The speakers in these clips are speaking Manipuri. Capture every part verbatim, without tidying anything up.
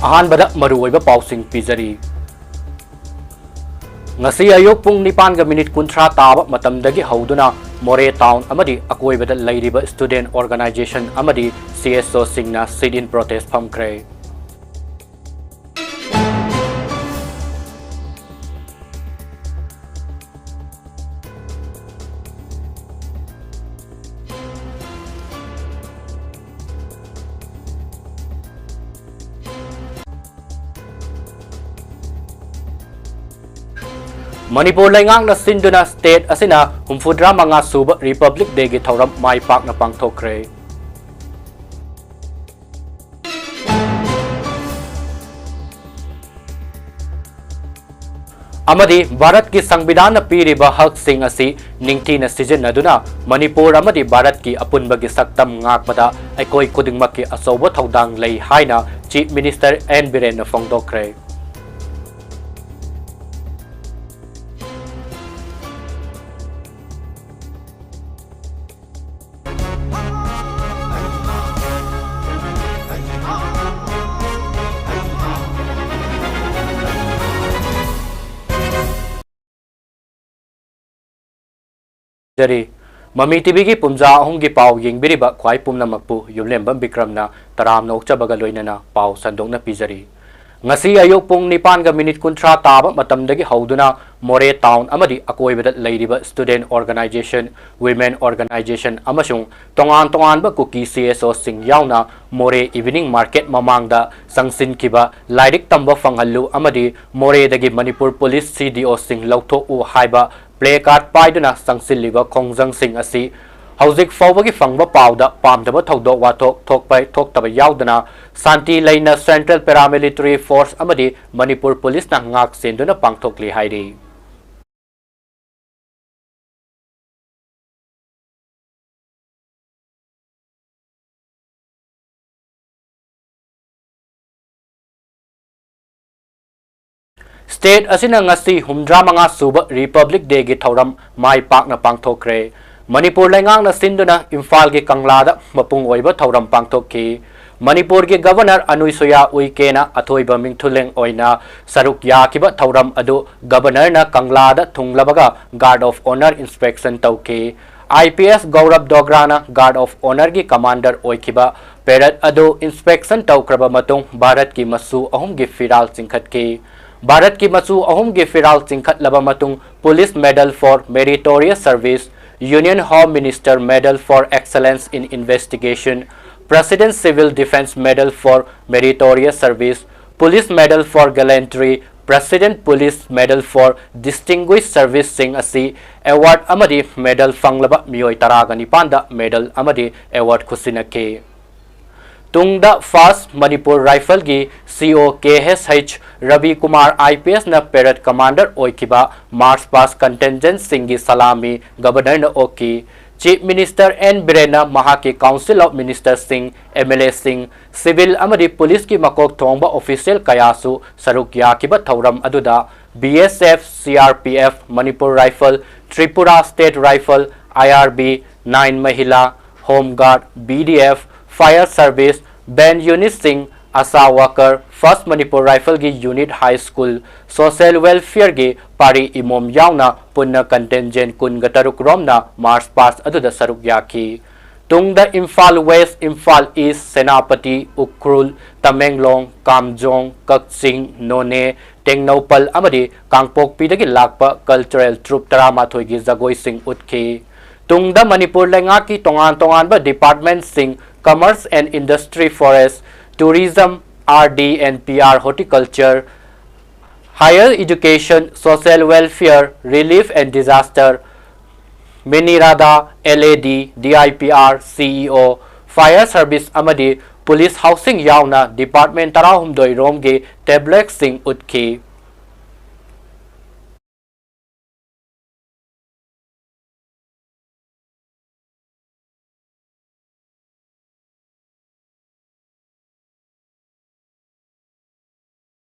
ꯑꯍꯥꯟꯕꯗ ꯃꯔꯨꯑꯣꯏꯕ ꯄꯥꯎꯁꯤꯡ ꯄꯤꯖꯔꯤ꯫ ꯉꯁꯤ ꯑꯌꯨꯛ ꯄꯨꯡ ꯅꯤꯄꯥꯟꯒ ꯃꯤꯅꯤꯠ ꯀꯨꯟꯊ꯭ꯔꯥ ꯇꯥꯕ ꯃꯇꯝꯗꯒꯤ ꯍꯧꯗꯨꯅ ꯃꯣꯔꯦ ꯇꯥꯎꯟ ꯑꯃꯗꯤ ꯑꯀꯣꯏꯕꯗ ꯂꯩꯔꯤꯕ student organization ꯑꯃꯗꯤ C S O ꯁꯤꯡꯅ sit in protest ꯐꯝꯈ꯭ꯔꯦ꯫ ꯃꯅꯤꯄꯨꯔ ꯂꯩꯉꯥꯛꯅ ꯁꯤꯟꯗꯨꯅ state ꯑꯁꯤꯅ ꯍꯨꯝꯐꯨꯇꯔꯥ ꯃꯉꯥ ꯁꯨꯕ Republic Day ꯒꯤ ꯊꯧꯔꯝ ꯃꯥꯏ ꯄꯥꯛꯅ ꯄꯥꯡꯊꯣꯛꯈ꯭ꯔꯦ꯫ ꯑꯃꯗꯤ ꯚꯥꯔꯠꯀꯤ ꯁꯪꯕꯤꯙꯥꯟꯅ ꯄꯤꯔꯤꯕ ꯍꯛꯁꯤꯡ ꯑꯁꯤ ꯅꯤꯡꯊꯤꯅ ꯁꯤꯖꯤꯟꯅꯗꯨꯅ ꯃꯅꯤꯄꯨꯔ ꯑꯃꯗꯤ ꯚꯥꯔꯠꯀꯤ ꯑꯄꯨꯟꯕꯒꯤ ꯁꯛꯇꯝ ꯉꯥꯛꯄꯗ ꯑꯩꯈꯣꯏ ꯈꯨꯗꯤꯡꯃꯛꯀꯤ ꯑꯆꯧꯕ ꯊꯧꯗꯥꯡ ꯂꯩ ꯍꯥꯏꯅ Chief Minister N ꯕꯤꯔꯦꯟꯅ ꯐꯣꯡꯗꯣꯛꯈ꯭ꯔꯦ꯫ ꯖꯔꯤ꯫ ꯃꯃꯤ ꯇꯤꯚꯤꯒꯤ ꯄꯨꯝꯖꯥ ꯑꯍꯨꯝꯒꯤ ꯄꯥꯎ ꯌꯦꯡꯕꯤꯔꯤꯕ ꯈ꯭ꯋꯥꯏ ꯄꯨꯝꯅꯃꯛꯄꯨ ꯌꯨꯝꯂꯦꯝꯕꯝ ꯕꯤꯀ꯭ꯔꯝꯅ ꯇꯔꯥꯝꯅ ꯑꯣꯛꯆꯕꯒ ꯂꯣꯏꯅꯅ ꯄꯥꯎ ꯁꯟꯗꯣꯛꯅ ꯄꯤꯖꯔꯤ꯫ ꯉꯁꯤ ꯑꯌꯨꯛ ꯄꯨꯡ ꯅꯤꯄꯥꯟꯒ ꯃꯤꯅꯤꯠ ꯀꯨꯟꯊ꯭ꯔꯥ ꯇꯥꯕ ꯃꯇꯝꯗꯒꯤ ꯍꯧꯗꯨꯅ ꯃꯣꯔꯦ ꯇꯥꯎꯟ ꯑꯃꯗꯤ ꯑꯀꯣꯏꯕꯗ ꯂꯩꯔꯤꯕ student organization, women organization ꯑꯃꯁꯨꯡ ꯇꯣꯉꯥꯟ ꯇꯣꯉꯥꯟꯕ ꯀꯨꯀꯤ C S O ꯁꯤꯡ ꯌꯥꯎꯅ ꯃꯣꯔꯦ evening market ꯃꯃꯥꯡꯗ ꯆꯪꯁꯤꯟꯈꯤꯕ ꯂꯥꯏꯔꯤꯛ ꯇꯝꯕ ꯐꯪꯍꯜꯂꯨ ꯑꯃꯗꯤ ꯃꯣꯔꯦꯗꯒꯤ Manipur police C D O ꯁꯤꯡ ꯂꯧꯊꯣꯛꯎ ꯍꯥꯏꯕ placard ꯄꯥꯏꯗꯨꯅ ꯆꯪꯁꯤꯜꯂꯤꯕ ꯈꯣꯡꯖꯪꯁꯤꯡ ꯑꯁꯤ ꯍꯧꯖꯤꯛ ꯐꯥꯎꯕꯒꯤ ꯐꯪꯕ ꯄꯥꯎꯗ ꯄꯥꯝꯗꯕ ꯊꯧꯗꯣꯛ ꯋꯥꯊꯣꯛ ꯊꯣꯛꯄ ꯊꯣꯛꯇꯕ ꯌꯥꯎꯗꯅ ꯁꯥꯟꯇꯤ ꯂꯩꯅ Central Paramilitary Force ꯑꯃꯗꯤ ꯃꯅꯤꯄꯨꯔ ꯄꯨꯂꯤꯁꯅ ꯉꯥꯛ ꯁꯦꯟꯗꯨꯅ ꯄꯥꯡꯊꯣꯛꯂꯤ ꯍꯥꯏꯔꯤ꯫ State ꯑꯁꯤꯅ ꯉꯁꯤ ꯍꯨꯝꯗ꯭ꯔꯥ ꯃꯉꯥ ꯁꯨꯕ Republic Day ꯒꯤ ꯊꯧꯔꯝ ꯃꯥꯏ ꯄꯥꯛꯅ ꯄꯥꯡꯊꯣꯛꯈ꯭ꯔꯦ꯫ ꯃꯅꯤꯄꯨꯔ ꯂꯩꯉꯥꯛꯅ ꯁꯤꯟꯗꯨꯅ ꯏꯝꯐꯥꯜꯒꯤ ꯀꯪꯂꯥꯗ ꯃꯄꯨꯡ ꯑꯣꯏꯕ ꯊꯧꯔꯝ ꯄꯥꯡꯊꯣꯛꯈꯤ꯫ ꯃꯅꯤꯄꯨꯔꯒꯤ ꯒꯕꯔꯅꯔ ꯑꯅꯨꯏꯁꯨꯌꯥ ꯎꯏꯀꯦꯅ ꯑꯊꯣꯏꯕ ꯃꯤꯡꯊꯨꯂꯦꯡ ꯑꯣꯏꯅ ꯁꯔꯨꯛ ꯌꯥꯈꯤꯕ ꯊꯧꯔꯝ ꯑꯗꯨ ꯒꯕꯔꯅꯔꯅ ꯀꯪꯂꯥꯗ ꯊꯨꯡꯂꯕꯒ guard of honour inspection ꯇꯧꯈꯤ꯫ IPS ꯒꯧꯔꯕ ꯗꯣꯒ꯭ꯔꯥꯅ guard of honourꯒꯤ commander ꯑꯣꯏꯈꯤꯕ parade ꯑꯗꯨ inspection ꯇꯧꯈ꯭ꯔꯕ ꯃꯇꯨꯡ ꯚꯥꯔꯠꯀꯤ ꯃꯆꯨ ꯑꯍꯨꯝꯒꯤ ꯐꯤꯔꯥꯜ ꯆꯤꯡꯈꯠꯈꯤ꯫ ꯚꯥꯔꯠꯀꯤ ꯃꯆꯨ ꯑꯍꯨꯝꯒꯤ ꯐꯤꯔꯥꯜ ꯆꯤꯡꯈꯠꯂꯕ ꯃꯇꯨꯡ Police Medal for Meritorious Service, Union Home Minister Medal for Excellence in Investigation, President Civil Defence Medal for Meritorious Service, Police Medal for Gallantry, President Police Medal for Distinguished Service ꯁꯤꯡ ꯑꯁꯤ award ꯑꯃꯗꯤ medal ꯐꯪꯂꯕ ꯃꯤꯑꯣꯏ ꯇꯔꯥꯒ ꯅꯤꯄꯥꯟꯗ medal ꯑꯃꯗꯤ award ꯈꯨꯠꯁꯤꯟꯅꯈꯤ꯫ ꯇꯨꯡꯗ First Manipur Rifleꯒꯤ CO KHH Ravi Kumar IPSꯅ parade commander ꯑꯣꯏꯈꯤꯕ march past contingentꯁꯤꯡꯒꯤ ꯁꯂꯥꯃꯤ ꯒꯕꯔꯅꯔꯅ ꯑꯣꯛꯈꯤ꯫ Chief Minister N ꯕꯤꯔꯦꯟꯅ ꯃꯍꯥꯛꯀꯤ Council of Ministerꯁꯤꯡ, MLAꯁꯤꯡ, civil ꯑꯃꯗꯤ policeꯀꯤ ꯃꯀꯣꯛ ꯊꯣꯡꯕ official ꯀꯌꯥꯁꯨ ꯁꯔꯨꯛ ꯌꯥꯈꯤꯕ ꯊꯧꯔꯝ ꯑꯗꯨꯗ BSF, CRPF, Manipur Rifle, Tripura State Rifle, IRB, nine Mahila, Home Guard, BDF, Fire Service, band unitꯁꯤꯡ, ASHA worker, First Manipur Rifleꯒꯤ unit, high school, social welfareꯒꯤ ꯄꯥꯔꯤ ꯏꯃꯣꯝ ꯌꯥꯎꯅ ꯄꯨꯟꯅ contingent ꯀꯨꯟꯒ ꯇꯔꯨꯛ ꯔꯣꯝꯅ march past ꯑꯗꯨꯗ ꯁꯔꯨꯛ ꯌꯥꯈꯤ꯫ ꯇꯨꯡꯗ ꯏꯝꯐꯥꯜ West, ꯏꯝꯐꯥꯜ East, ꯁꯦꯅꯥꯄꯇꯤ, ꯎꯈ꯭ꯔꯨꯜ, ꯇꯃꯦꯡꯂꯣꯡ, ꯀꯥꯝꯖꯣꯡ, ꯀꯛꯆꯤꯡ, ꯅꯣꯅꯦ, ꯇꯦꯡꯅꯧꯄꯜ ꯑꯃꯗꯤ ꯀꯥꯡꯄꯣꯛꯄꯤꯗꯒꯤ ꯂꯥꯛꯄ cultural troupe ꯇꯔꯥꯃꯥꯊꯣꯏꯒꯤ ꯖꯒꯣꯏꯁꯤꯡ ꯎꯠꯈꯤ꯫ ꯇꯨꯡꯗ ꯃꯅꯤꯄꯨꯔ ꯂꯩꯉꯥꯛꯀꯤ ꯇꯣꯉꯥꯟ ꯇꯣꯉꯥꯟꯕ departmentꯁꯤꯡ, Commerce and Industry, Forest, Tourism, RD and PR, Horticulture, Higher Education, Social Welfare, Relief and Disaster, MINREGA, LAD, DIPR, CEO, Fire Service ꯑꯃꯗꯤ Police Housing ꯌꯥꯎꯅ department ꯇꯔꯥꯍꯨꯝꯗꯣꯏ ꯔꯣꯝꯒꯤ tableauꯁꯤꯡ ꯎꯠꯈꯤ꯫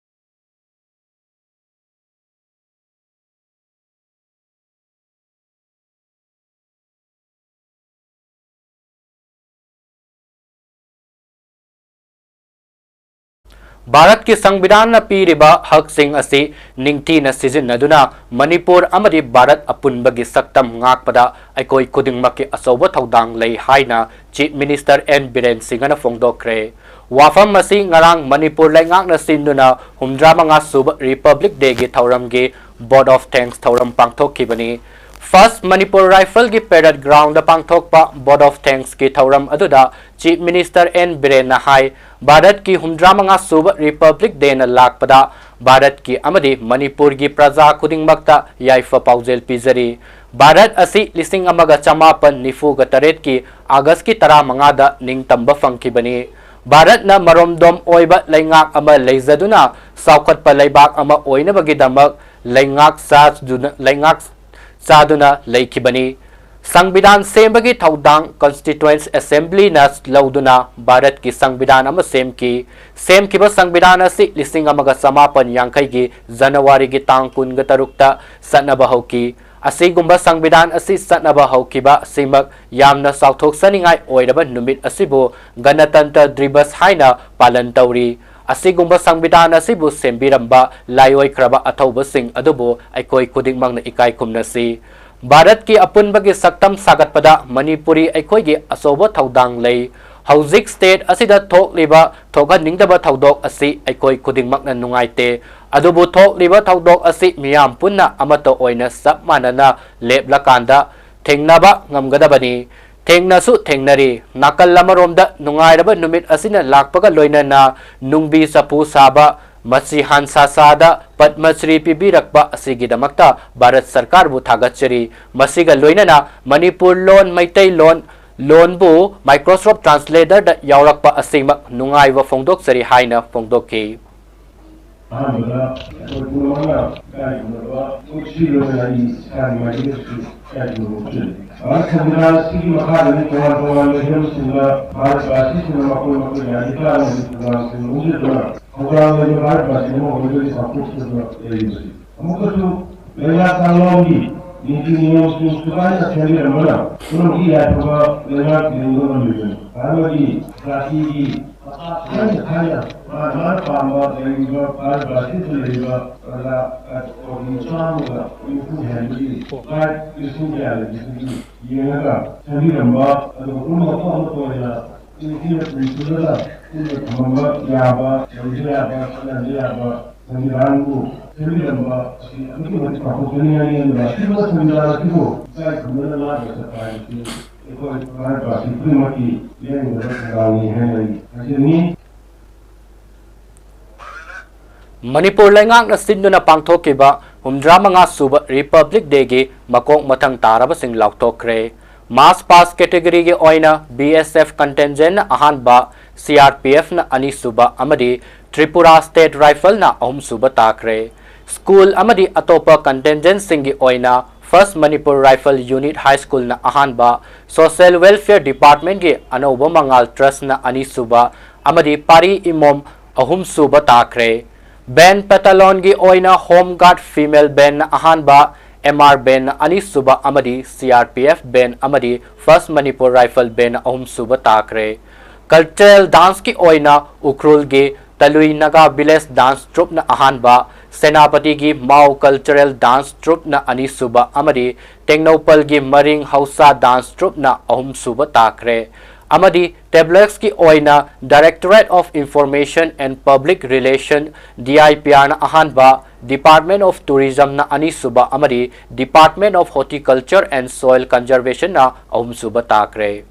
ꯚꯥꯔꯠꯀꯤ ꯁꯪꯕꯤꯙꯥꯟꯅ ꯄꯤꯔꯤꯕ ꯍꯛꯁꯤꯡ ꯑꯁꯤ ꯅꯤꯡꯊꯤꯅ ꯁꯤꯖꯤꯟꯅꯗꯨꯅ ꯃꯅꯤꯄꯨꯔ ꯑꯃꯗꯤ ꯚꯥꯔꯠ ꯑꯄꯨꯟꯕꯒꯤ ꯁꯛꯇꯝ ꯉꯥꯛꯄꯗ ꯑꯩꯈꯣꯏ ꯈꯨꯗꯤꯡꯃꯛꯀꯤ ꯑꯆꯧꯕ ꯊꯧꯗꯥꯡ ꯂꯩ ꯍꯥꯏꯅ Chief Minister N ꯕꯤꯔꯦꯟ ꯁꯤꯡꯍꯅ ꯐꯣꯡꯗꯣꯛꯈ꯭ꯔꯦ꯫ ꯋꯥꯐꯝ ꯑꯁꯤ ꯉꯔꯥꯡ ꯃꯅꯤꯄꯨꯔ ꯂꯩꯉꯥꯛꯅ ꯁꯤꯟꯗꯨꯅ ꯍꯨꯝꯗ꯭ꯔꯥ ꯃꯉꯥ ꯁꯨꯕ Republic Day ꯒꯤ ꯊꯧꯔꯝꯒꯤ Vote of Thanks ꯊꯧꯔꯝ ꯄꯥꯡꯊꯣꯛꯈꯤꯕꯅꯤ꯫ First Manipur Rifle ꯒꯤ parade ground ꯗ ꯄꯥꯡꯊꯣꯛꯄ Vote of Thanks ꯀꯤ ꯊꯧꯔꯝ ꯑꯗꯨꯗ Chief Minister N ꯕꯤꯔꯦꯟꯅ ꯍꯥꯏ, ꯚꯥꯔꯠꯀꯤ ꯍꯨꯝꯗ꯭ꯔꯥ ꯃꯉꯥ ꯁꯨꯕ Republic Day ꯅ ꯂꯥꯛꯄꯗ ꯚꯥꯔꯠꯀꯤ ꯑꯃꯗꯤ ꯃꯅꯤꯄꯨꯔꯒꯤ ꯄ꯭ꯔꯖꯥ ꯈꯨꯗꯤꯡꯃꯛꯇ ꯌꯥꯏꯐ ꯄꯥꯎꯖꯦꯜ ꯄꯤꯖꯔꯤ꯫ ꯚꯥꯔꯠ ꯑꯁꯤ ꯂꯤꯁꯤꯡ ꯑꯃꯒ ꯆꯃꯥꯄꯟ ꯅꯤꯐꯨꯒ ꯇꯔꯦꯠꯀꯤ August ꯀꯤ ꯇꯔꯥꯃꯉꯥꯗ ꯅꯤꯡꯇꯝꯕ ꯐꯪꯈꯤꯕꯅꯤ꯫ ꯚꯥꯔꯠꯅ ꯃꯔꯣꯝꯗꯣꯝ ꯑꯣꯏꯕ ꯂꯩꯉꯥꯛ ꯑꯃ ꯂꯩꯖꯗꯨꯅ ꯆꯥꯎꯈꯠꯄ ꯂꯩꯕꯥꯛ ꯑꯃ ꯑꯣꯏꯅꯕꯒꯤꯗꯃꯛ ꯂꯩꯉꯥꯛ ꯆꯥꯗꯨꯅ, ꯂꯩꯉꯥꯛ ꯆꯥꯗꯨꯅ ꯂꯩꯈꯤꯕꯅꯤ꯫ ꯁꯪꯕꯤꯙꯥꯟ ꯁꯦꯝꯕꯒꯤ ꯊꯧꯗꯥꯡ Constituent Assembly ꯅ ꯂꯧꯗꯨꯅ ꯚꯥꯔꯠꯀꯤ ꯁꯪꯕꯤꯙꯥꯟ ꯑꯃ ꯁꯦꯝꯈꯤ꯫ ꯁꯦꯝꯈꯤꯕ ꯁꯪꯕꯤꯙꯥꯟ ꯑꯁꯤ ꯂꯤꯁꯤꯡ ꯑꯃꯒ ꯆꯃꯥꯄꯟ ꯌꯥꯡꯈꯩꯒꯤ January ꯒꯤ ꯇꯥꯡ ꯀꯨꯟꯒ ꯇꯔꯨꯛꯇ ꯆꯠꯅꯕ ꯍꯧꯈꯤ꯫ ꯑꯁꯤꯒꯨꯝꯕ ꯁꯪꯕꯤꯙꯥꯟ ꯑꯁꯤ ꯆꯠꯅꯕ ꯍꯧꯈꯤꯕ ꯑꯁꯤꯃꯛ ꯌꯥꯝꯅ ꯆꯥꯎꯊꯣꯛꯆꯅꯤꯡꯉꯥꯏ ꯑꯣꯏꯔꯕ ꯅꯨꯃꯤꯠ ꯑꯁꯤꯕꯨ ꯒꯅꯇꯟꯇ꯭ꯔ ꯗꯤꯕꯁ ꯍꯥꯏꯅ ꯄꯥꯂꯟ ꯇꯧꯔꯤ꯫ ꯑꯁꯤꯒꯨꯝꯕ ꯁꯪꯕꯤꯙꯥꯟ ꯑꯁꯤꯕꯨ ꯁꯦꯝꯕꯤꯔꯝꯕ ꯂꯥꯏꯑꯣꯏꯈ꯭ꯔꯕ ꯑꯊꯧꯕꯁꯤꯡ ꯑꯗꯨꯕꯨ ꯑꯩꯈꯣꯏ ꯈꯨꯗꯤꯡꯃꯛꯅ ꯏꯀꯥꯏ ꯈꯨꯝꯅꯁꯤ꯫ ꯚꯥꯔꯠꯀꯤ ꯑꯄꯨꯟꯕꯒꯤ ꯁꯛꯇꯝ ꯁꯥꯒꯠꯄꯗ ꯃꯅꯤꯄꯨꯔꯤ ꯑꯩꯈꯣꯏꯒꯤ ꯑꯆꯧꯕ ꯊꯧꯗꯥꯡ ꯂꯩ꯫ ꯍꯧꯖꯤꯛ state ꯑꯁꯤꯗ ꯊꯣꯛꯂꯤꯕ ꯊꯣꯛꯍꯟꯅꯤꯡꯗꯕ ꯊꯧꯗꯣꯛ ꯑꯁꯤ ꯑꯩꯈꯣꯏ ꯈꯨꯗꯤꯡꯃꯛꯅ ꯅꯨꯡꯉꯥꯏꯇꯦ꯫ ꯑꯗꯨꯕꯨ ꯊꯣꯛꯂꯤꯕ ꯊꯧꯗꯣꯛ ꯑꯁꯤ ꯃꯤꯌꯥꯝ ꯄꯨꯟꯅ ꯑꯃꯠꯇ ꯑꯣꯏꯅ ꯆꯞ ꯃꯥꯟꯅꯅ ꯂꯦꯞꯂꯀꯥꯟꯗ ꯊꯦꯡꯅꯕ ꯉꯝꯒꯗꯕꯅꯤ꯫ ꯊꯦꯡꯅꯁꯨ ꯊꯦꯡꯅꯔꯤ꯫ ꯅꯥꯀꯜ ꯑꯃꯔꯣꯝꯗ ꯅꯨꯡꯉꯥꯏꯔꯕ ꯅꯨꯃꯤꯠ ꯑꯁꯤꯅ ꯂꯥꯛꯄꯒ ꯂꯣꯏꯅꯅ ꯅꯨꯡꯕꯤ ꯆꯐꯨ ꯁꯥꯕ ꯃꯁꯤ ꯍꯥꯟꯁꯥꯁꯥꯗ ꯄꯗꯃ ꯁ꯭ꯔꯤ ꯄꯤꯕꯤꯔꯛꯄ ꯑꯁꯤꯒꯤꯗꯃꯛꯇ ꯚꯥꯔꯠ ꯁꯔꯀꯥꯔꯕꯨ ꯊꯥꯒꯠꯆꯔꯤ꯫ ꯃꯁꯤꯒ ꯂꯣꯏꯅꯅ ꯃꯅꯤꯄꯨꯔ ꯂꯣꯟ, ꯃꯩꯇꯩꯂꯣꯟ, ꯂꯣꯟꯕꯨ Microsoft Translator ꯗ ꯌꯥꯎꯔꯛꯄ ꯑꯁꯤꯃꯛ ꯅꯨꯡꯉꯥꯏꯕ ꯐꯣꯡꯗꯣꯛꯆꯔꯤ ꯍꯥꯏꯅ ꯐꯣꯡꯗꯣꯛꯈꯤ꯫ ꯑꯍꯥꯟꯕꯗ ꯑꯩꯈꯣꯏ ꯄꯨꯝꯅꯃꯛꯅ ꯏꯀꯥꯏ ꯈꯨꯝꯅꯕ ꯎꯠꯁꯤ ꯂꯣꯏꯅꯅ ꯑꯩ ꯏꯁꯥꯒꯤ ꯃꯥꯏꯀꯩꯗꯁꯨ ꯏꯀꯥꯏ ꯈꯨꯝꯅꯕ ꯎꯠꯆꯔꯤ꯫ ꯚꯥꯔꯠ ꯁꯪꯕꯤꯙꯥꯟ ꯑꯁꯤꯒꯤ ꯃꯈꯥꯗꯅꯤ ꯇꯣꯉꯥꯟ ꯇꯣꯉꯥꯟꯕ ꯍꯤꯔꯝꯁꯤꯡꯗ ꯚꯥꯔꯠ ꯕꯥꯁꯤꯁꯤꯡꯅ ꯃꯈꯣꯏ ꯃꯈꯣꯏꯒꯤ ꯑꯙꯤꯀꯥꯔ ꯑꯃꯗꯤ ꯊꯧꯗꯥꯡꯁꯤꯡ ꯂꯧꯖꯗꯨꯅ ꯊꯧꯗꯥꯡ ꯂꯩꯕ ꯚꯥꯔꯠ ꯕꯥꯁꯤ ꯑꯃ ꯑꯣꯏꯕꯒꯤ ꯆꯥꯎꯊꯣꯛꯆꯗꯨꯅ ꯂꯩꯔꯤꯕꯁꯤ꯫ ꯑꯃꯨꯛꯀꯁꯨ ꯂꯩꯉꯥꯛ ꯀꯥꯡꯂꯣꯟꯒꯤ ꯅꯤꯇꯤ ꯅꯤꯌꯣꯝꯁꯤꯡ ꯁꯨꯒꯥꯏꯅ ꯁꯦꯝꯕꯤꯔꯝꯕꯅ ꯄꯨꯝꯅꯃꯛꯀꯤ ꯌꯥꯏꯐꯕ ꯂꯩꯉꯥꯛ ꯄꯤꯅꯕ ꯉꯝꯂꯤꯕꯅꯤ꯫ ꯚꯥꯔꯠꯀꯤ ꯖꯥꯇꯤꯒꯤ ꯃꯈꯥ ꯊꯥꯏꯅ ꯊꯥꯏꯅ ꯃꯥꯅ ꯃꯥꯅ ꯄꯥꯝꯕ ꯂꯩꯔꯤꯕ ꯚꯥꯔꯠ ꯚꯥꯔꯠꯁꯤꯗ ꯂꯩꯔꯤꯕ ꯄ꯭ꯔꯖꯥ ꯀꯣꯇꯤ ꯆꯥꯝꯃꯒ ꯅꯤꯐꯨ ꯍꯦꯟꯕꯒꯤ ꯚꯥꯔꯠ ꯂꯤꯁꯤꯡ ꯀꯌꯥ ꯂꯩꯕꯁꯤꯒꯤ ꯌꯦꯡꯉꯒ ꯁꯦꯝꯕꯤꯔꯝꯕ, ꯑꯗꯨꯒ ꯄꯨꯝꯅꯃꯛ ꯑꯃꯠꯇ ꯑꯣꯏꯅ ꯅꯤꯡꯊꯤꯅ ꯄꯨꯟꯁꯤꯜꯂꯒ ꯄꯨꯟꯅ ꯊꯝꯃꯝꯕ ꯌꯥꯕ, ꯂꯩꯕ ꯌꯥꯕ, ꯆꯠꯅꯕ ꯌꯥꯕ ꯁꯪꯕꯤꯙꯥꯟꯕꯨ ꯁꯦꯝꯕꯤꯔꯝꯕ ꯑꯁꯤ ꯑꯗꯨꯛꯀꯤ ꯃꯇꯤꯛ ꯆꯥꯎꯊꯣꯛꯆꯅꯤꯡꯉꯥꯏꯅꯤ꯫ ꯑꯗꯨꯒ ꯑꯁꯤꯒꯨꯝꯕ ꯁꯪꯕꯤꯙꯥꯟ ꯑꯁꯤꯕꯨ ꯏꯀꯥꯏ ꯈꯨꯝꯅꯅ ꯂꯥꯠꯅ ꯆꯠꯄ ꯍꯥꯏꯕꯁꯤ ꯑꯩꯈꯣꯏ ꯚꯥꯔꯠ ꯄꯥꯁꯤ ꯈꯨꯗꯤꯡꯃꯛꯀꯤ ꯂꯦꯡꯗꯕ ꯊꯧꯗꯥꯡꯅꯤ ꯍꯥꯏꯅ ꯑꯩ ꯍꯥꯏꯖꯅꯤꯡꯏ꯫ ꯃꯅꯤꯄꯨꯔ ꯂꯩꯉꯥꯛꯅ ꯁꯤꯟꯗꯨꯅ ꯄꯥꯡꯊꯣꯛꯈꯤꯕ ꯍꯨꯝꯗ꯭ꯔꯥ ꯃꯉꯥ ꯁꯨꯕ Republic Day ꯒꯤ ꯃꯀꯣꯛ ꯃꯊꯪ ꯇꯥꯔꯕꯁꯤꯡ ꯂꯥꯎꯊꯣꯛꯈ꯭ꯔꯦ꯫ March past category ꯒꯤ ꯑꯣꯏꯅ B S F contingent ꯅ ꯑꯍꯥꯟꯕ, C R P F ꯅ ꯑꯅꯤꯁꯨꯕ ꯑꯃꯗꯤ Tripura State Rifle ꯅ ꯑꯍꯨꯝꯁꯨꯕ ꯇꯥꯈ꯭ꯔꯦ꯫ School ꯑꯃꯗꯤ ꯑꯇꯣꯞꯄ contingent ꯁꯤꯡꯒꯤ ꯑꯣꯏꯅ First Manipur Rifle Unit High School ꯅ ꯑꯍꯥꯟꯕ, Social Welfare Department ꯀꯤ ꯑꯅꯧꯕ ꯃꯉꯥꯜ Trust ꯅ ꯑꯅꯤꯁꯨꯕ ꯑꯃꯗꯤ ꯄꯥꯔꯤ ꯏꯃꯣꯝ ꯑꯍꯨꯝꯁꯨꯕ ꯇꯥꯈ꯭ꯔꯦ꯫ Band Battalion ꯒꯤ ꯑꯣꯏꯅ Home Guard Female Band ꯅ ꯑꯍꯥꯟꯕ, M R Band ꯅ ꯑꯅꯤꯁꯨꯕ ꯑꯃꯗꯤ C R P F Band ꯑꯃꯗꯤ First Manipur Rifle Band ꯅ ꯑꯍꯨꯝꯁꯨꯕ ꯇꯥꯈ꯭ꯔꯦ꯫ Cultural dance ꯀꯤ ꯑꯣꯏꯅ ꯎꯈ꯭ꯔꯨꯜꯒꯤ ꯇꯂꯨꯏ ꯅꯥꯒꯥ Village Dance Troupe ꯅ ꯑꯍꯥꯟꯕ, ꯁꯦꯅꯥꯄꯇꯤꯒꯤ Mao Cultural Dance Troupe ꯅ ꯑꯅꯤꯁꯨꯕ ꯑꯃꯗꯤ ꯇꯦꯡꯅꯧꯄꯜꯒꯤ ꯃꯔꯤꯡ ꯍꯧꯁꯥ Dance Troupe ꯅ ꯑꯍꯨꯝꯁꯨꯕ ꯇꯥꯈ꯭ꯔꯦ꯫ ꯑꯃꯗꯤ ꯇꯦꯕ꯭ꯂꯦꯛꯁꯀꯤ ꯑꯣꯏꯅ Directorate of Information and Public Relation, D I P R ꯅ ꯑꯍꯥꯟꯕ, Department of Tourism ꯅ ꯑꯅꯤꯁꯨꯕ ꯑꯃꯗꯤ Department of Horticulture and Soil Conservation ꯅ ꯑꯍꯨꯝꯁꯨꯕ ꯇꯥꯈ꯭ꯔꯦ꯫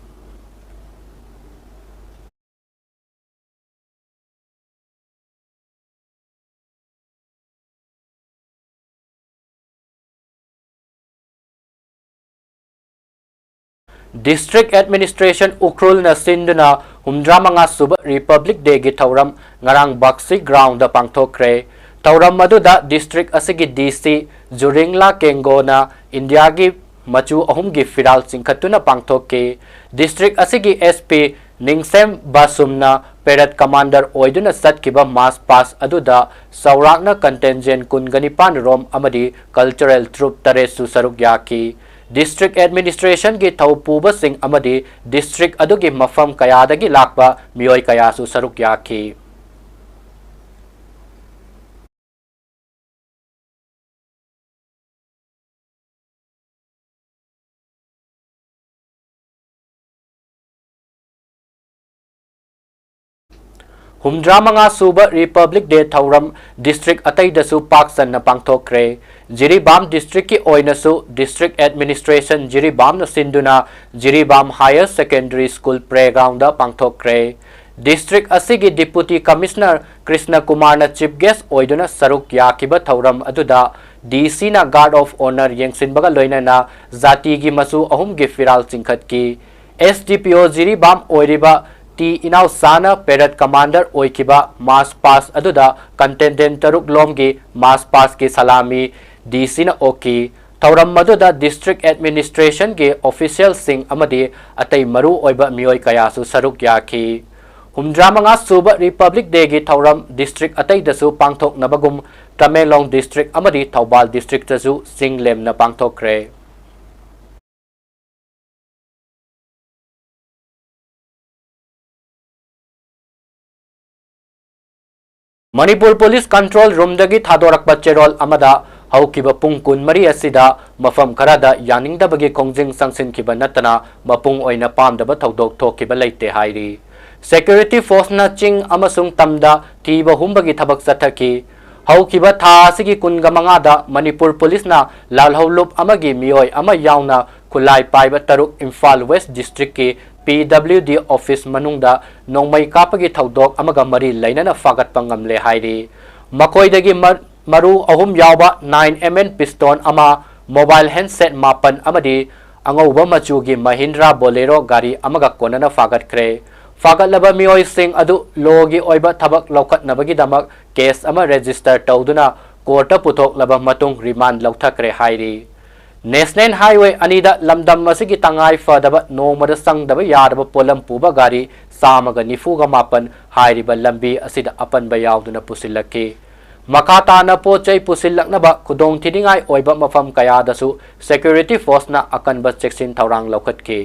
District Administration ꯎꯈ꯭ꯔꯨꯜꯅ ꯁꯤꯟꯗꯨꯅ ꯍꯨꯝꯗ꯭ꯔꯥ ꯃꯉꯥ ꯁꯨꯕ Republic Day ꯒꯤ ꯊꯧꯔꯝ ꯉꯔꯥꯡ ꯕꯛꯁꯤ Ground ꯗ ꯄꯥꯡꯊꯣꯛꯈ꯭ꯔꯦ꯫ ꯊꯧꯔꯝ ꯑꯗꯨꯗ district ꯑꯁꯤꯒꯤ D C ꯖꯨꯔꯤꯡꯂꯥ ꯀꯦꯡꯒꯣꯅ ꯏꯟꯗꯤꯌꯥꯒꯤ ꯃꯆꯨ ꯑꯍꯨꯝꯒꯤ ꯐꯤꯔꯥꯜ ꯆꯤꯡꯈꯠꯇꯨꯅ ꯄꯥꯡꯊꯣꯛꯈꯤ꯫ District ꯑꯁꯤꯒꯤ S P ꯅꯤꯡꯁꯦꯝ ꯕꯥꯁꯨꯝꯅ Parade commander ꯑꯣꯏꯗꯨꯅ ꯆꯠꯈꯤꯕ march past ꯑꯗꯨꯗ ꯆꯥꯎꯔꯥꯛꯅ contingent ꯀꯨꯟꯒ ꯅꯤꯄꯥꯟ ꯔꯣꯝ ꯑꯃꯗꯤ cultural troupe ꯇꯔꯦꯠꯁꯨ ꯁꯔꯨꯛ ꯌꯥꯈꯤ꯫ District administrationꯒꯤ ꯊꯧꯄꯨꯕꯁꯤꯡ ꯑꯃꯗꯤ district ꯑꯗꯨꯒꯤ ꯃꯐꯝ ꯀꯌꯥꯗꯒꯤ ꯂꯥꯛꯄ ꯃꯤꯑꯣꯏ ꯀꯌꯥꯁꯨ ꯁꯔꯨꯛ ꯌꯥꯈꯤ꯫ ꯍꯨꯝꯗ꯭ꯔꯥ ꯃꯉꯥ ꯁꯨꯕ Republic Day ꯊꯧꯔꯝ district ꯑꯇꯩꯗꯁꯨ ꯄꯥꯛ ꯆꯟꯅ ꯄꯥꯡꯊꯣꯛꯈ꯭ꯔꯦ꯫ ꯖꯤꯔꯤꯕꯥꯝ districtꯀꯤ ꯑꯣꯏꯅꯁꯨ district administration ꯖꯤꯔꯤꯕꯥꯝꯅ ꯁꯤꯟꯗꯨꯅ Jiribam Higher Secondary School playgroundꯗ ꯄꯥꯡꯊꯣꯛꯈ꯭ꯔꯦ꯫ District ꯑꯁꯤꯒꯤ Deputy Commissioner ꯀ꯭ꯔꯤꯁꯅ ꯀꯨꯃꯥꯔꯅ chief guest ꯑꯣꯏꯗꯨꯅ ꯁꯔꯨꯛ ꯌꯥꯈꯤꯕ ꯊꯧꯔꯝ ꯑꯗꯨꯗ DCꯅ guard of honour ꯌꯦꯡꯁꯤꯟꯕꯒ ꯂꯣꯏꯅꯅ ꯖꯥꯇꯤꯒꯤ ꯃꯆꯨ ꯑꯍꯨꯝꯒꯤ ꯐꯤꯔꯥꯜ ꯆꯤꯡꯈꯠꯈꯤ꯫ SDPO ꯖꯤꯔꯤꯕꯥꯝ ꯑꯣꯏꯔꯤꯕ ꯇꯤ ꯏꯅꯥꯎꯆꯥꯅ parade commander ꯑꯣꯏꯈꯤꯕ march past ꯑꯗꯨꯗ contingent ꯇꯔꯨꯛ ꯂꯣꯝꯒꯤ march pastꯀꯤ ꯁꯂꯥꯃꯤ DCꯅ ꯑꯣꯛꯈꯤ꯫ ꯊꯧꯔꯝ ꯑꯗꯨꯗ district administrationꯒꯤ officialꯁꯤꯡ ꯑꯃꯗꯤ ꯑꯇꯩ ꯃꯔꯨ ꯑꯣꯏꯕ ꯃꯤꯑꯣꯏ ꯀꯌꯥꯁꯨ ꯁꯔꯨꯛ ꯌꯥꯈꯤ꯫ ꯍꯨꯝꯗ꯭ꯔꯥ ꯃꯉꯥ ꯁꯨꯕ Republic Dayꯒꯤ ꯊꯧꯔꯝ district ꯑꯇꯩꯗꯁꯨ ꯄꯥꯡꯊꯣꯛꯅꯕꯒꯨꯝ ꯇꯃꯦꯡꯂꯣꯡ district ꯑꯃꯗꯤ ꯊꯧꯕꯥꯜ districtꯇꯁꯨ ꯆꯤꯡ ꯂꯦꯝꯅ ꯄꯥꯡꯊꯣꯛꯈ꯭ꯔꯦ꯫ ꯃꯅꯤꯄꯨꯔ Police Control Roomꯗꯒꯤ ꯊꯥꯗꯣꯔꯛꯄ ꯆꯦꯔꯣꯜ ꯑꯃꯗ ꯍꯧꯈꯤꯕ ꯄꯨꯡ ꯀꯨꯟꯃꯔꯤ ꯑꯁꯤꯗ ꯃꯐꯝ ꯈꯔꯗ ꯌꯥꯅꯤꯡꯗꯕꯒꯤ ꯈꯣꯡꯖꯪ ꯆꯪꯁꯤꯟꯈꯤꯕ ꯅꯠꯇꯅ ꯃꯄꯨꯡ ꯑꯣꯏꯅ ꯄꯥꯝꯗꯕ ꯊꯧꯗꯣꯛ ꯊꯣꯛꯈꯤꯕ ꯂꯩꯇꯦ ꯍꯥꯏꯔꯤ꯫ Security forceꯅ ꯆꯤꯡ ꯑꯃꯁꯨꯡ ꯇꯝꯗ ꯊꯤꯕ ꯍꯨꯝꯕꯒꯤ ꯊꯕꯛ ꯆꯠꯊꯈꯤ꯫ ꯍꯧꯈꯤꯕ ꯊꯥ ꯑꯁꯤꯒꯤ ꯀꯨꯟꯒ ꯃꯉꯥꯗ ꯃꯅꯤꯄꯨꯔ Policeꯅ ꯂꯥꯜꯍꯧꯂꯨꯞ ꯑꯃꯒꯤ ꯃꯤꯑꯣꯏ ꯑꯃ ꯌꯥꯎꯅ ꯈꯨꯠꯂꯥꯏ ꯄꯥꯏꯕ ꯇꯔꯨꯛ ꯏꯝꯐꯥꯜ West Districtꯀꯤ PWD office ꯃꯅꯨꯡꯗ ꯅꯣꯡꯃꯩ ꯀꯥꯞꯄꯒꯤ ꯊꯧꯗꯣꯛ ꯑꯃꯒ ꯃꯔꯤ ꯂꯩꯅꯅ ꯐꯥꯒꯠꯄ ꯉꯝꯂꯦ ꯍꯥꯏꯔꯤ꯫ ꯃꯈꯣꯏꯗꯒꯤ ꯃꯔ-, ꯃꯔꯨ ꯑꯍꯨꯝ ꯌꯥꯎꯕ nine M M pistol ꯑꯃ, mobile handset ꯃꯥꯄꯟ ꯑꯃꯗꯤ ꯑꯉꯧꯕ ꯃꯆꯨꯒꯤ Mahindra Bolero ꯒꯥꯔꯤ ꯑꯃꯒ ꯀꯣꯟꯅꯅ ꯐꯥꯒꯠꯈ꯭ꯔꯦ꯫ ꯐꯥꯒꯠꯂꯕ ꯃꯤꯑꯣꯏꯁꯤꯡ ꯑꯗꯨ lawꯒꯤ ꯑꯣꯏꯕ ꯊꯕꯛ ꯂꯧꯈꯠꯅꯕꯒꯤꯗꯃꯛ case ꯑꯃ register ꯇꯧꯗꯨꯅ courtꯇ ꯄꯨꯊꯣꯛꯂꯕ ꯃꯇꯨꯡ remand ꯂꯧꯊꯈ꯭ꯔꯦ ꯍꯥꯏꯔꯤ꯫ National Highway ꯑꯅꯤꯗ ꯂꯝꯗꯝ ꯑꯁꯤꯒꯤ ꯇꯉꯥꯏ ꯐꯗꯕ ꯅꯣꯡꯃꯗ ꯆꯪꯗꯕ ꯌꯥꯗꯕ ꯄꯣꯠꯂꯝ ꯄꯨꯕ ꯒꯥꯔꯤ ꯆꯥꯝꯃꯒ ꯅꯤꯐꯨꯒ ꯃꯥꯄꯟ ꯍꯥꯏꯔꯤꯕ ꯂꯝꯕꯤ ꯑꯁꯤꯗ ꯑꯄꯟꯕ ꯌꯥꯎꯗꯨꯅ ꯄꯨꯁꯤꯜꯂꯛꯈꯤ꯫ ꯃꯈꯥ ꯇꯥꯅ ꯄꯣꯠ ꯆꯩ ꯄꯨꯁꯤꯜꯂꯛꯅꯕ ꯈꯨꯗꯣꯡꯊꯤꯅꯤꯡꯉꯥꯏ ꯑꯣꯏꯕ ꯃꯐꯝ ꯀꯌꯥꯗꯁꯨ security forceꯅ ꯑꯀꯟꯕ ꯆꯦꯛꯁꯤꯟ ꯊꯧꯔꯥꯡ ꯂꯧꯈꯠꯈꯤ꯫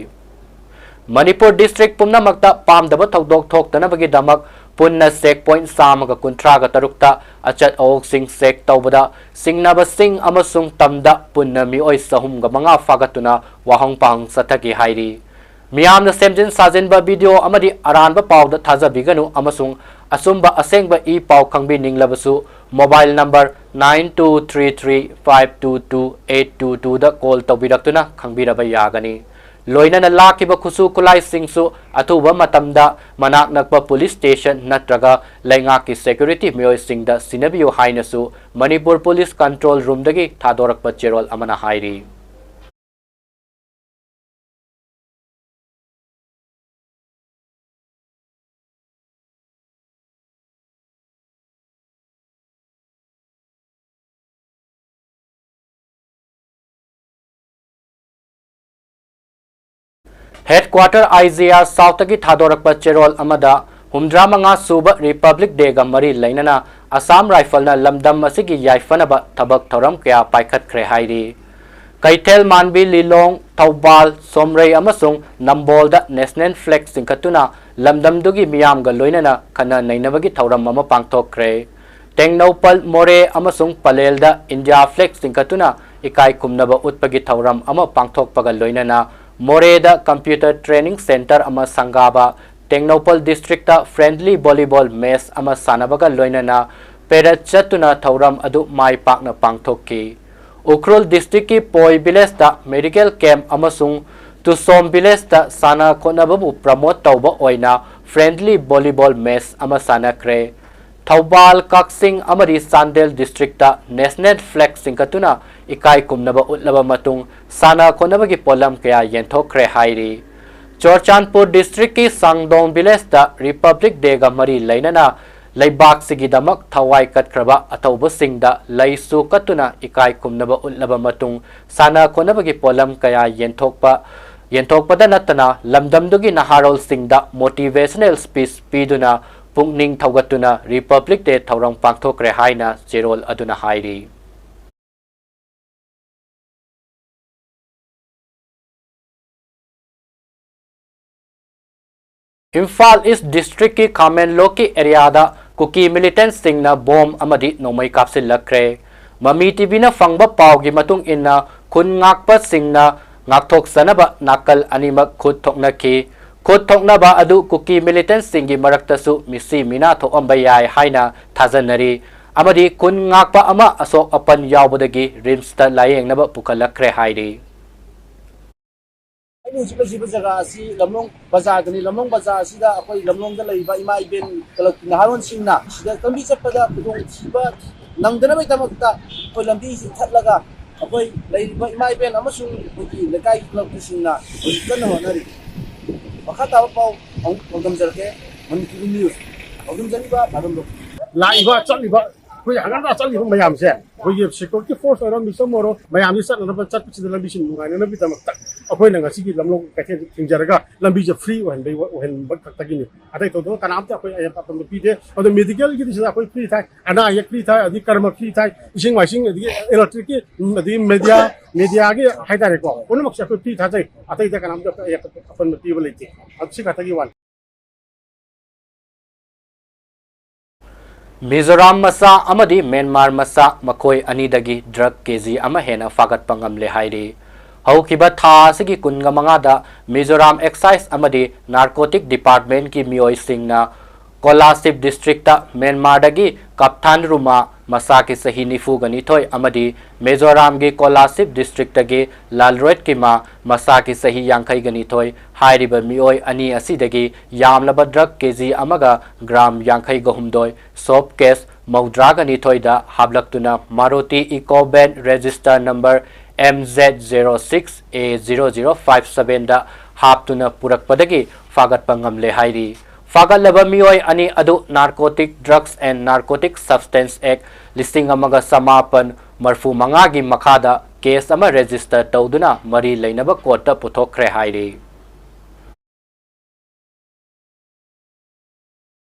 ꯃꯅꯤꯄꯨꯔ district ꯄꯨꯝꯅꯃꯛꯇ ꯄꯥꯝꯗꯕ ꯊꯧꯗꯣꯛ ꯊꯣꯛꯇꯅꯕꯒꯤꯗꯃꯛ ꯄꯨꯟꯅ check point ꯆꯥꯝꯃꯒ ꯀꯨꯟꯊ꯭ꯔꯥꯒ ꯇꯔꯨꯛꯇ ꯑꯆꯠ ꯑꯋꯣꯛꯁꯤꯡ check ꯇꯧꯕꯗ ꯁꯤꯡꯅꯕꯁꯤꯡ ꯑꯃꯁꯨꯡ ꯇꯝꯗ ꯄꯨꯟꯅ ꯃꯤꯑꯣꯏ ꯆꯍꯨꯝꯒ ꯃꯉꯥ ꯐꯥꯒꯠꯇꯨꯅ ꯋꯥꯍꯪ ꯄꯥꯎꯍꯪ ꯆꯠꯊꯈꯤ ꯍꯥꯏꯔꯤ꯫ ꯃꯤꯌꯥꯝꯅ ꯁꯦꯝꯖꯤꯟ ꯁꯥꯖꯤꯟꯕ video ꯑꯃꯗꯤ ꯑꯔꯥꯟꯕ ꯄꯥꯎꯗ ꯊꯥꯖꯕꯤꯒꯅꯨ ꯑꯃꯁꯨꯡ ꯑꯆꯨꯝꯕ ꯑꯁꯦꯡꯕ ꯏ ꯄꯥꯎ ꯈꯪꯕꯤꯅꯤꯡꯂꯕꯁꯨ mobile number nine two three three five two two eight two twoꯗ call ꯇꯧꯕꯤꯔꯛꯇꯨꯅ ꯈꯪꯕꯤꯔꯕ ꯌꯥꯒꯅꯤ꯫ ꯂꯣꯏꯅꯅ ꯂꯥꯛꯈꯤꯕ ꯈꯨꯠꯁꯨ ꯈꯨꯠꯂꯥꯏꯁꯤꯡꯁꯨ ꯑꯊꯨꯕ ꯃꯇꯝꯗ ꯃꯅꯥꯛ ꯅꯛꯄ police station ꯅꯠꯇ꯭ꯔꯒ ꯂꯩꯉꯥꯛꯀꯤ security ꯃꯤꯑꯣꯏꯁꯤꯡꯗ ꯁꯤꯟꯅꯕꯤꯌꯨ ꯍꯥꯏꯅꯁꯨ ꯃꯅꯤꯄꯨꯔ Police Control Roomꯗꯒꯤ ꯊꯥꯗꯣꯔꯛꯄ ꯆꯦꯔꯣꯜ ꯑꯃꯅ ꯍꯥꯏꯔꯤ꯫ Headquarter I G R Southꯇꯒꯤ ꯊꯥꯗꯣꯔꯛꯄ ꯆꯦꯔꯣꯜ ꯑꯃꯗ ꯍꯨꯝꯗ꯭ꯔꯥ ꯃꯉꯥ ꯁꯨꯕ Republic Dayꯒ ꯃꯔꯤ ꯂꯩꯅꯅ Assam Riflesꯅ ꯂꯝꯗꯝ ꯑꯁꯤꯒꯤ ꯌꯥꯏꯐꯅꯕ ꯊꯕꯛ ꯊꯧꯔꯝ ꯀꯌꯥ ꯄꯥꯏꯈꯠꯈ꯭ꯔꯦ ꯍꯥꯏꯔꯤ꯫ ꯀꯩꯊꯦꯜ ꯃꯥꯟꯕꯤ, ꯂꯤꯂꯣꯡ, ꯊꯧꯕꯥꯜ, ꯁꯣꯝꯔꯩ ꯑꯃꯁꯨꯡ ꯅꯝꯕꯣꯜꯗ national flag ꯆꯤꯡꯈꯠꯇꯨꯅ ꯂꯝꯗꯝꯗꯨꯒꯤ ꯃꯤꯌꯥꯝꯒ ꯂꯣꯏꯅꯅ ꯈꯟꯅ ꯅꯩꯅꯕꯒꯤ ꯊꯧꯔꯝ ꯑꯃ ꯄꯥꯡꯊꯣꯛꯈ꯭ꯔꯦ꯫ ꯇꯦꯡꯅꯧꯄꯜ, ꯃꯣꯔꯦ ꯑꯃꯁꯨꯡ ꯄꯂꯦꯜꯗ India flag ꯆꯤꯡꯈꯠꯇꯨꯅ ꯏꯀꯥꯏ ꯈꯨꯝꯅꯕ ꯎꯠꯄꯒꯤ ꯊꯧꯔꯝ ꯑꯃ ꯄꯥꯡꯊꯣꯛꯄꯒ ꯂꯣꯏꯅꯅ ꯃꯣꯔꯦꯗ computer training centre ꯑꯃ ꯁꯪꯒꯥꯕ, ꯇꯦꯡꯅꯧꯄꯜ districtꯇ friendly volleyball match ꯑꯃ ꯁꯥꯟꯅꯕꯒ ꯂꯣꯏꯅꯅ parade ꯆꯠꯇꯨꯅ ꯊꯧꯔꯝ ꯑꯗꯨ ꯃꯥꯏ ꯄꯥꯛꯅ ꯄꯥꯡꯊꯣꯛꯈꯤ꯫ ꯎꯈ꯭ꯔꯨꯜ districtꯀꯤ ꯄꯣꯏ villageꯇ medical camp ꯑꯃꯁꯨꯡ ꯇꯨꯁꯣꯝ villageꯇ ꯁꯥꯟꯅ ꯈꯣꯠꯅꯕꯕꯨ promote ꯇꯧꯕ ꯑꯣꯏꯅ friendly volleyball match ꯑꯃ ꯁꯥꯟꯅꯈ꯭ꯔꯦ꯫ ꯊꯧꯕꯥꯜ, ꯀꯛꯆꯤꯡ ꯑꯃꯗꯤ ꯆꯥꯟꯗꯦꯜ districtꯇ national flag ꯆꯤꯡꯈꯠꯇꯨꯅ ꯏꯀꯥꯏ ꯈꯨꯝꯅꯕ ꯎꯠꯂꯕ ꯃꯇꯨꯡ ꯁꯥꯟꯅ ꯈꯣꯠꯅꯕꯒꯤ ꯄꯣꯠꯂꯝ ꯀꯌꯥ ꯌꯦꯟꯊꯣꯛꯈ꯭ꯔꯦ ꯍꯥꯏꯔꯤ꯫ ꯆꯨꯔꯆꯥꯟꯄꯨꯔ districtꯀꯤ ꯁꯥꯡꯗꯣꯡ villageꯇ Republic Dayꯒ ꯃꯔꯤ ꯂꯩꯅꯅ ꯂꯩꯕꯥꯛꯁꯤꯒꯤꯗꯃꯛ ꯊꯋꯥꯏ ꯀꯠꯈ꯭ꯔꯕ ꯑꯊꯧꯕꯁꯤꯡꯗ ꯂꯩꯁꯨ ꯀꯠꯇꯨꯅ ꯏꯀꯥꯏ ꯈꯨꯝꯅꯕ ꯎꯠꯂꯕ ꯃꯇꯨꯡ, ꯁꯥꯟꯅ ꯈꯣꯠꯅꯕꯒꯤ ꯄꯣꯠꯂꯝ ꯀꯌꯥ ꯌꯦꯟꯊꯣꯛꯄ, ꯌꯦꯟꯊꯣꯛꯄꯗ ꯅꯠꯇꯅ ꯂꯝꯗꯝꯗꯨꯒꯤ ꯅꯍꯥꯔꯣꯜꯁꯤꯡꯗ motivational speech ꯄꯤꯗꯨꯅ ꯄꯨꯛꯅꯤꯡ ꯊꯧꯒꯠꯇꯨꯅ Republic Day ꯊꯧꯔꯝ ꯄꯥꯡꯊꯣꯛꯈ꯭ꯔꯦ ꯍꯥꯏꯅ ꯆꯦꯔꯣꯜ ꯑꯗꯨꯅ ꯍꯥꯏꯔꯤ꯫ ꯏꯝꯐꯥꯜ ꯏꯁ ꯗꯤꯁꯇ꯭ꯔꯤꯛꯀꯤ ꯈꯥꯃꯦꯟꯂꯣꯛꯀꯤ ꯑꯦꯔꯤꯌꯥꯗ ꯀꯨꯀꯤ ꯃꯤꯂꯤꯇꯦꯟꯠꯁꯤꯡꯅ ꯕꯣꯝ ꯑꯃꯗꯤ ꯅꯣꯡꯃꯩ ꯀꯥꯞꯁꯤꯜꯂꯛꯈ꯭ꯔꯦ꯫ ꯃꯃꯤ ꯇꯤꯚꯤꯅ ꯐꯪꯕ ꯄꯥꯎꯒꯤ ꯃꯇꯨꯡ ꯏꯟꯅ, ꯈꯨꯟ ꯉꯥꯛꯄꯁꯤꯡꯅ ꯉꯥꯛꯊꯣꯛꯆꯅꯕ ꯅꯥꯀꯜ ꯑꯅꯤꯃꯛ ꯈꯨꯠ ꯊꯣꯛꯅꯈꯤ꯫ ꯈꯨꯠ ꯊꯣꯛꯅꯕ ꯑꯗꯨ ꯀꯨꯀꯤ ꯃꯤꯂꯤꯇꯦꯟꯠꯁꯤꯡꯒꯤ ꯃꯔꯛꯇꯁꯨ ꯃꯤꯁꯤ ꯃꯤꯅꯥ ꯊꯣꯛꯑꯝꯕ ꯌꯥꯏ ꯍꯥꯏꯅ ꯊꯥꯖꯅꯔꯤ, ꯑꯃꯗꯤ ꯈꯨꯟ ꯉꯥꯛꯄ ꯑꯃ ꯑꯁꯣꯛ ꯑꯄꯟ ꯌꯥꯎꯕꯗꯒꯤ ꯔꯤꯝꯁꯇ ꯂꯥꯌꯦꯡꯅꯕ ꯄꯨꯈꯠꯂꯛꯈ꯭ꯔꯦ ꯍꯥꯏꯔꯤ꯫ ꯑꯩꯅ ꯍꯧꯖꯤꯛ ꯂꯩꯖꯔꯤꯕ ꯖꯒꯥ ꯑꯁꯤ ꯂꯝꯂꯣꯡ ꯕꯖꯥꯔꯗꯅꯤ꯫ ꯂꯝꯂꯣꯡ ꯕꯖꯥꯔ ꯑꯁꯤꯗ ꯑꯩꯈꯣꯏ ꯂꯝꯂꯣꯡꯗ ꯂꯩꯔꯤꯕ ꯏꯃꯥ ꯏꯕꯦꯟ ꯀ꯭ꯂꯕꯀꯤ ꯅꯍꯥꯔꯣꯟꯁꯤꯡꯅ ꯁꯤꯗ ꯂꯝꯕꯤ ꯆꯠꯄꯗ ꯈꯨꯗꯣꯡꯊꯤꯕ ꯅꯪꯗꯅꯕꯒꯤꯗꯃꯛꯇ ꯑꯩꯈꯣꯏ ꯂꯝꯕꯤꯁꯤ ꯊꯠꯂꯒ ꯑꯩꯈꯣꯏ ꯂꯩꯔꯤꯕ ꯏꯃꯥ ꯏꯕꯦꯟ ꯑꯃꯁꯨꯡ ꯑꯩꯈꯣꯏꯒꯤ ꯂꯩꯀꯥꯏꯒꯤ ꯀ꯭ꯂꯕꯀꯤꯁꯤꯡꯅ ꯍꯧꯖꯤꯛ ꯀꯟꯅ ꯍꯣꯠꯅꯔꯤ꯫ ꯃꯈꯥ ꯇꯥꯕ ꯄꯥꯎ ꯑꯃꯨꯛ ꯄꯥꯎꯗꯝꯖꯔꯛꯀꯦ꯫ ꯃꯅꯤꯄꯨꯔꯤ ꯅ꯭ꯌꯨꯁ ꯄꯥꯎꯗꯝꯖꯔꯤꯕ ꯃꯥꯂꯦꯝꯂꯣꯝ꯫ ꯂꯥꯛꯏꯕ ꯆꯠꯂꯤꯕ ꯑꯩꯈꯣꯏ ꯍꯪꯒꯠ ꯍꯟꯗ ꯆꯠꯂꯤꯕ ꯃꯌꯥꯝꯁꯦ, ꯑꯩꯈꯣꯏꯒꯤ ꯁꯦꯀ꯭ꯌꯨꯔꯤꯇꯤ ꯐꯣꯔꯁ ꯑꯣꯏꯔꯣ, ꯃꯤꯁ ꯑꯃ ꯑꯣꯏꯔꯣ, ꯃꯌꯥꯝꯁꯤ ꯆꯠꯅꯅꯕ, ꯆꯠꯄꯁꯤꯗ ꯂꯝꯕꯤꯁꯤ ꯅꯨꯡꯉꯥꯏꯅꯅꯕꯒꯤꯗꯃꯛꯇ ꯑꯩꯈꯣꯏꯅ ꯉꯁꯤꯒꯤ ꯂꯝꯂꯣꯡ ꯀꯩꯊꯦꯜꯁꯤ ꯊꯤꯡꯖꯔꯒ ꯂꯝꯕꯤꯁꯦ ꯐ꯭ꯔꯤ ꯑꯣꯏꯍꯟꯕ, ꯑꯣꯏꯍꯟꯕ ꯈꯛꯇꯒꯤꯅꯤ꯫ ꯑꯇꯩ ꯊꯣꯏꯗꯣꯛꯅ ꯀꯅꯥꯝꯇ ꯑꯩꯈꯣꯏ ꯑꯌꯦꯠꯄ ꯑꯄꯟꯕ ꯄꯤꯗꯦ꯫ ꯑꯗꯣ ꯃꯦꯗꯤꯀꯦꯜꯒꯤꯗꯤ ꯁꯤꯗ ꯑꯩꯈꯣꯏ ꯐ꯭ꯔꯤ ꯊꯥꯏ, ꯑꯅꯥ ꯑꯌꯦꯛ ꯐ꯭ꯔꯤ ꯊꯥꯏ, ꯑꯗꯒꯤ ꯀꯔꯃ ꯐ꯭ꯔꯤ ꯊꯥꯏ, ꯏꯁꯤꯡ ꯃꯥꯏꯁꯤꯡ, ꯑꯗꯒꯤ ꯏꯂꯦꯛꯇ꯭ꯔꯤꯛꯀꯤ, ꯑꯗꯒꯤ ꯃꯦꯗꯤꯌꯥ, ꯃꯦꯗꯤꯌꯥꯒꯤ ꯍꯥꯏꯇꯥꯔꯦꯀꯣ, ꯄꯨꯝꯅꯃꯛꯁꯦ ꯑꯩꯈꯣꯏ ꯐ꯭ꯔꯤ ꯊꯥꯖꯩ꯫ ꯑꯇꯩꯗ ꯀꯅꯥꯝꯇ ꯑꯩꯈꯣꯏ ꯑꯌꯦꯠꯄ ꯑꯄꯟꯕ ꯄꯤꯕ ꯂꯩꯇꯦ꯫ ꯑꯗꯨ ꯁꯤ ꯈꯛꯇꯒꯤ ꯋꯥꯅꯤ꯫ ꯃꯤꯖꯣꯔꯥꯝ ꯃꯆꯥ ꯑꯃꯗꯤ ꯃ꯭ꯌꯥꯟꯃꯥꯔ ꯃꯆꯥ, ꯃꯈꯣꯏ ꯑꯅꯤꯗꯒꯤ ꯗ꯭ꯔꯒ ꯀꯦ ꯖꯤ ꯑꯃ ꯍꯦꯟꯅ ꯐꯥꯒꯠꯄ ꯉꯝꯂꯦ ꯍꯥꯏꯔꯤ꯫ ꯍꯧꯈꯤꯕ ꯊꯥ ꯑꯁꯤꯒꯤ ꯀꯨꯟꯃꯉꯥꯗ ꯃꯤꯖꯣꯔꯥꯝ ꯑꯦꯛꯁꯥꯏꯖ ꯑꯃꯗꯤ ꯅꯥꯔꯀꯣꯇꯤꯛ ꯗꯤꯄꯥꯔꯠꯃꯦꯟꯠꯀꯤ ꯃꯤꯑꯣꯏꯁꯤꯡꯅ ꯀꯣꯂꯥꯁꯤꯕ ꯗꯤꯁꯇ꯭ꯔꯤꯛꯇ ꯃ꯭ꯌꯥꯟꯃꯥꯔꯗꯒꯤ ꯀꯥꯞꯊꯥꯟ ꯔꯨꯃꯥ, ꯃꯁꯥꯒꯤ ꯆꯍꯤ ꯅꯤꯐꯨꯒ ꯅꯤꯊꯣꯏ, ꯑꯃꯗꯤ ꯃꯤꯖꯣꯔꯥꯝꯒꯤ ꯀꯣꯂꯥꯁꯤꯕ ꯗꯤꯁꯇ꯭ꯔꯤꯛꯇꯒꯤ ꯂꯥꯜꯔꯣꯏꯠ ꯀꯤꯃꯥ, ꯃꯁꯥꯒꯤ ꯆꯍꯤ ꯌꯥꯡꯈꯩꯒ ꯅꯤꯊꯣꯏ, ꯍꯥꯏꯔꯤꯕ ꯃꯤꯑꯣꯏ ꯑꯅꯤ ꯑꯁꯤꯗꯒꯤ ꯌꯥꯝꯂꯕ ꯗ꯭ꯔꯒ ꯀꯦ ꯖꯤ ꯑꯃꯒ ꯒ꯭ꯔꯥꯝ ꯌꯥꯡꯈꯩꯒ ꯍꯨꯝꯗꯣꯏ, ꯁꯣꯞ ꯀꯦꯁ ꯃꯧꯗ꯭ꯔꯥꯒ ꯅꯤꯊꯣꯏꯗ ꯍꯥꯞꯂꯛꯇꯨꯅ Maruti Eeco van register number M Z zero six A zero zero five seven ꯗ ꯍꯥꯞꯇꯨꯅ ꯄꯨꯔꯛꯄꯗꯒꯤ ꯐꯥꯒꯠꯄ ꯉꯝꯂꯦ ꯍꯥꯏꯔꯤ꯫ ꯐꯥꯒꯠꯂꯕ ꯃꯤꯑꯣꯏ ꯑꯅꯤ ꯑꯗꯨ Narcotic Drugs and Narcotic Substance Act ꯂꯤꯁꯤꯡ ꯑꯃꯒ ꯆꯃꯥꯄꯟ ꯃꯔꯐꯨ ꯃꯉꯥꯒꯤ ꯃꯈꯥꯗ case ꯑꯃ register ꯇꯧꯗꯨꯅ ꯃꯔꯤ ꯂꯩꯅꯕ courtꯇ ꯄꯨꯊꯣꯛꯈ꯭ꯔꯦ ꯍꯥꯏꯔꯤ꯫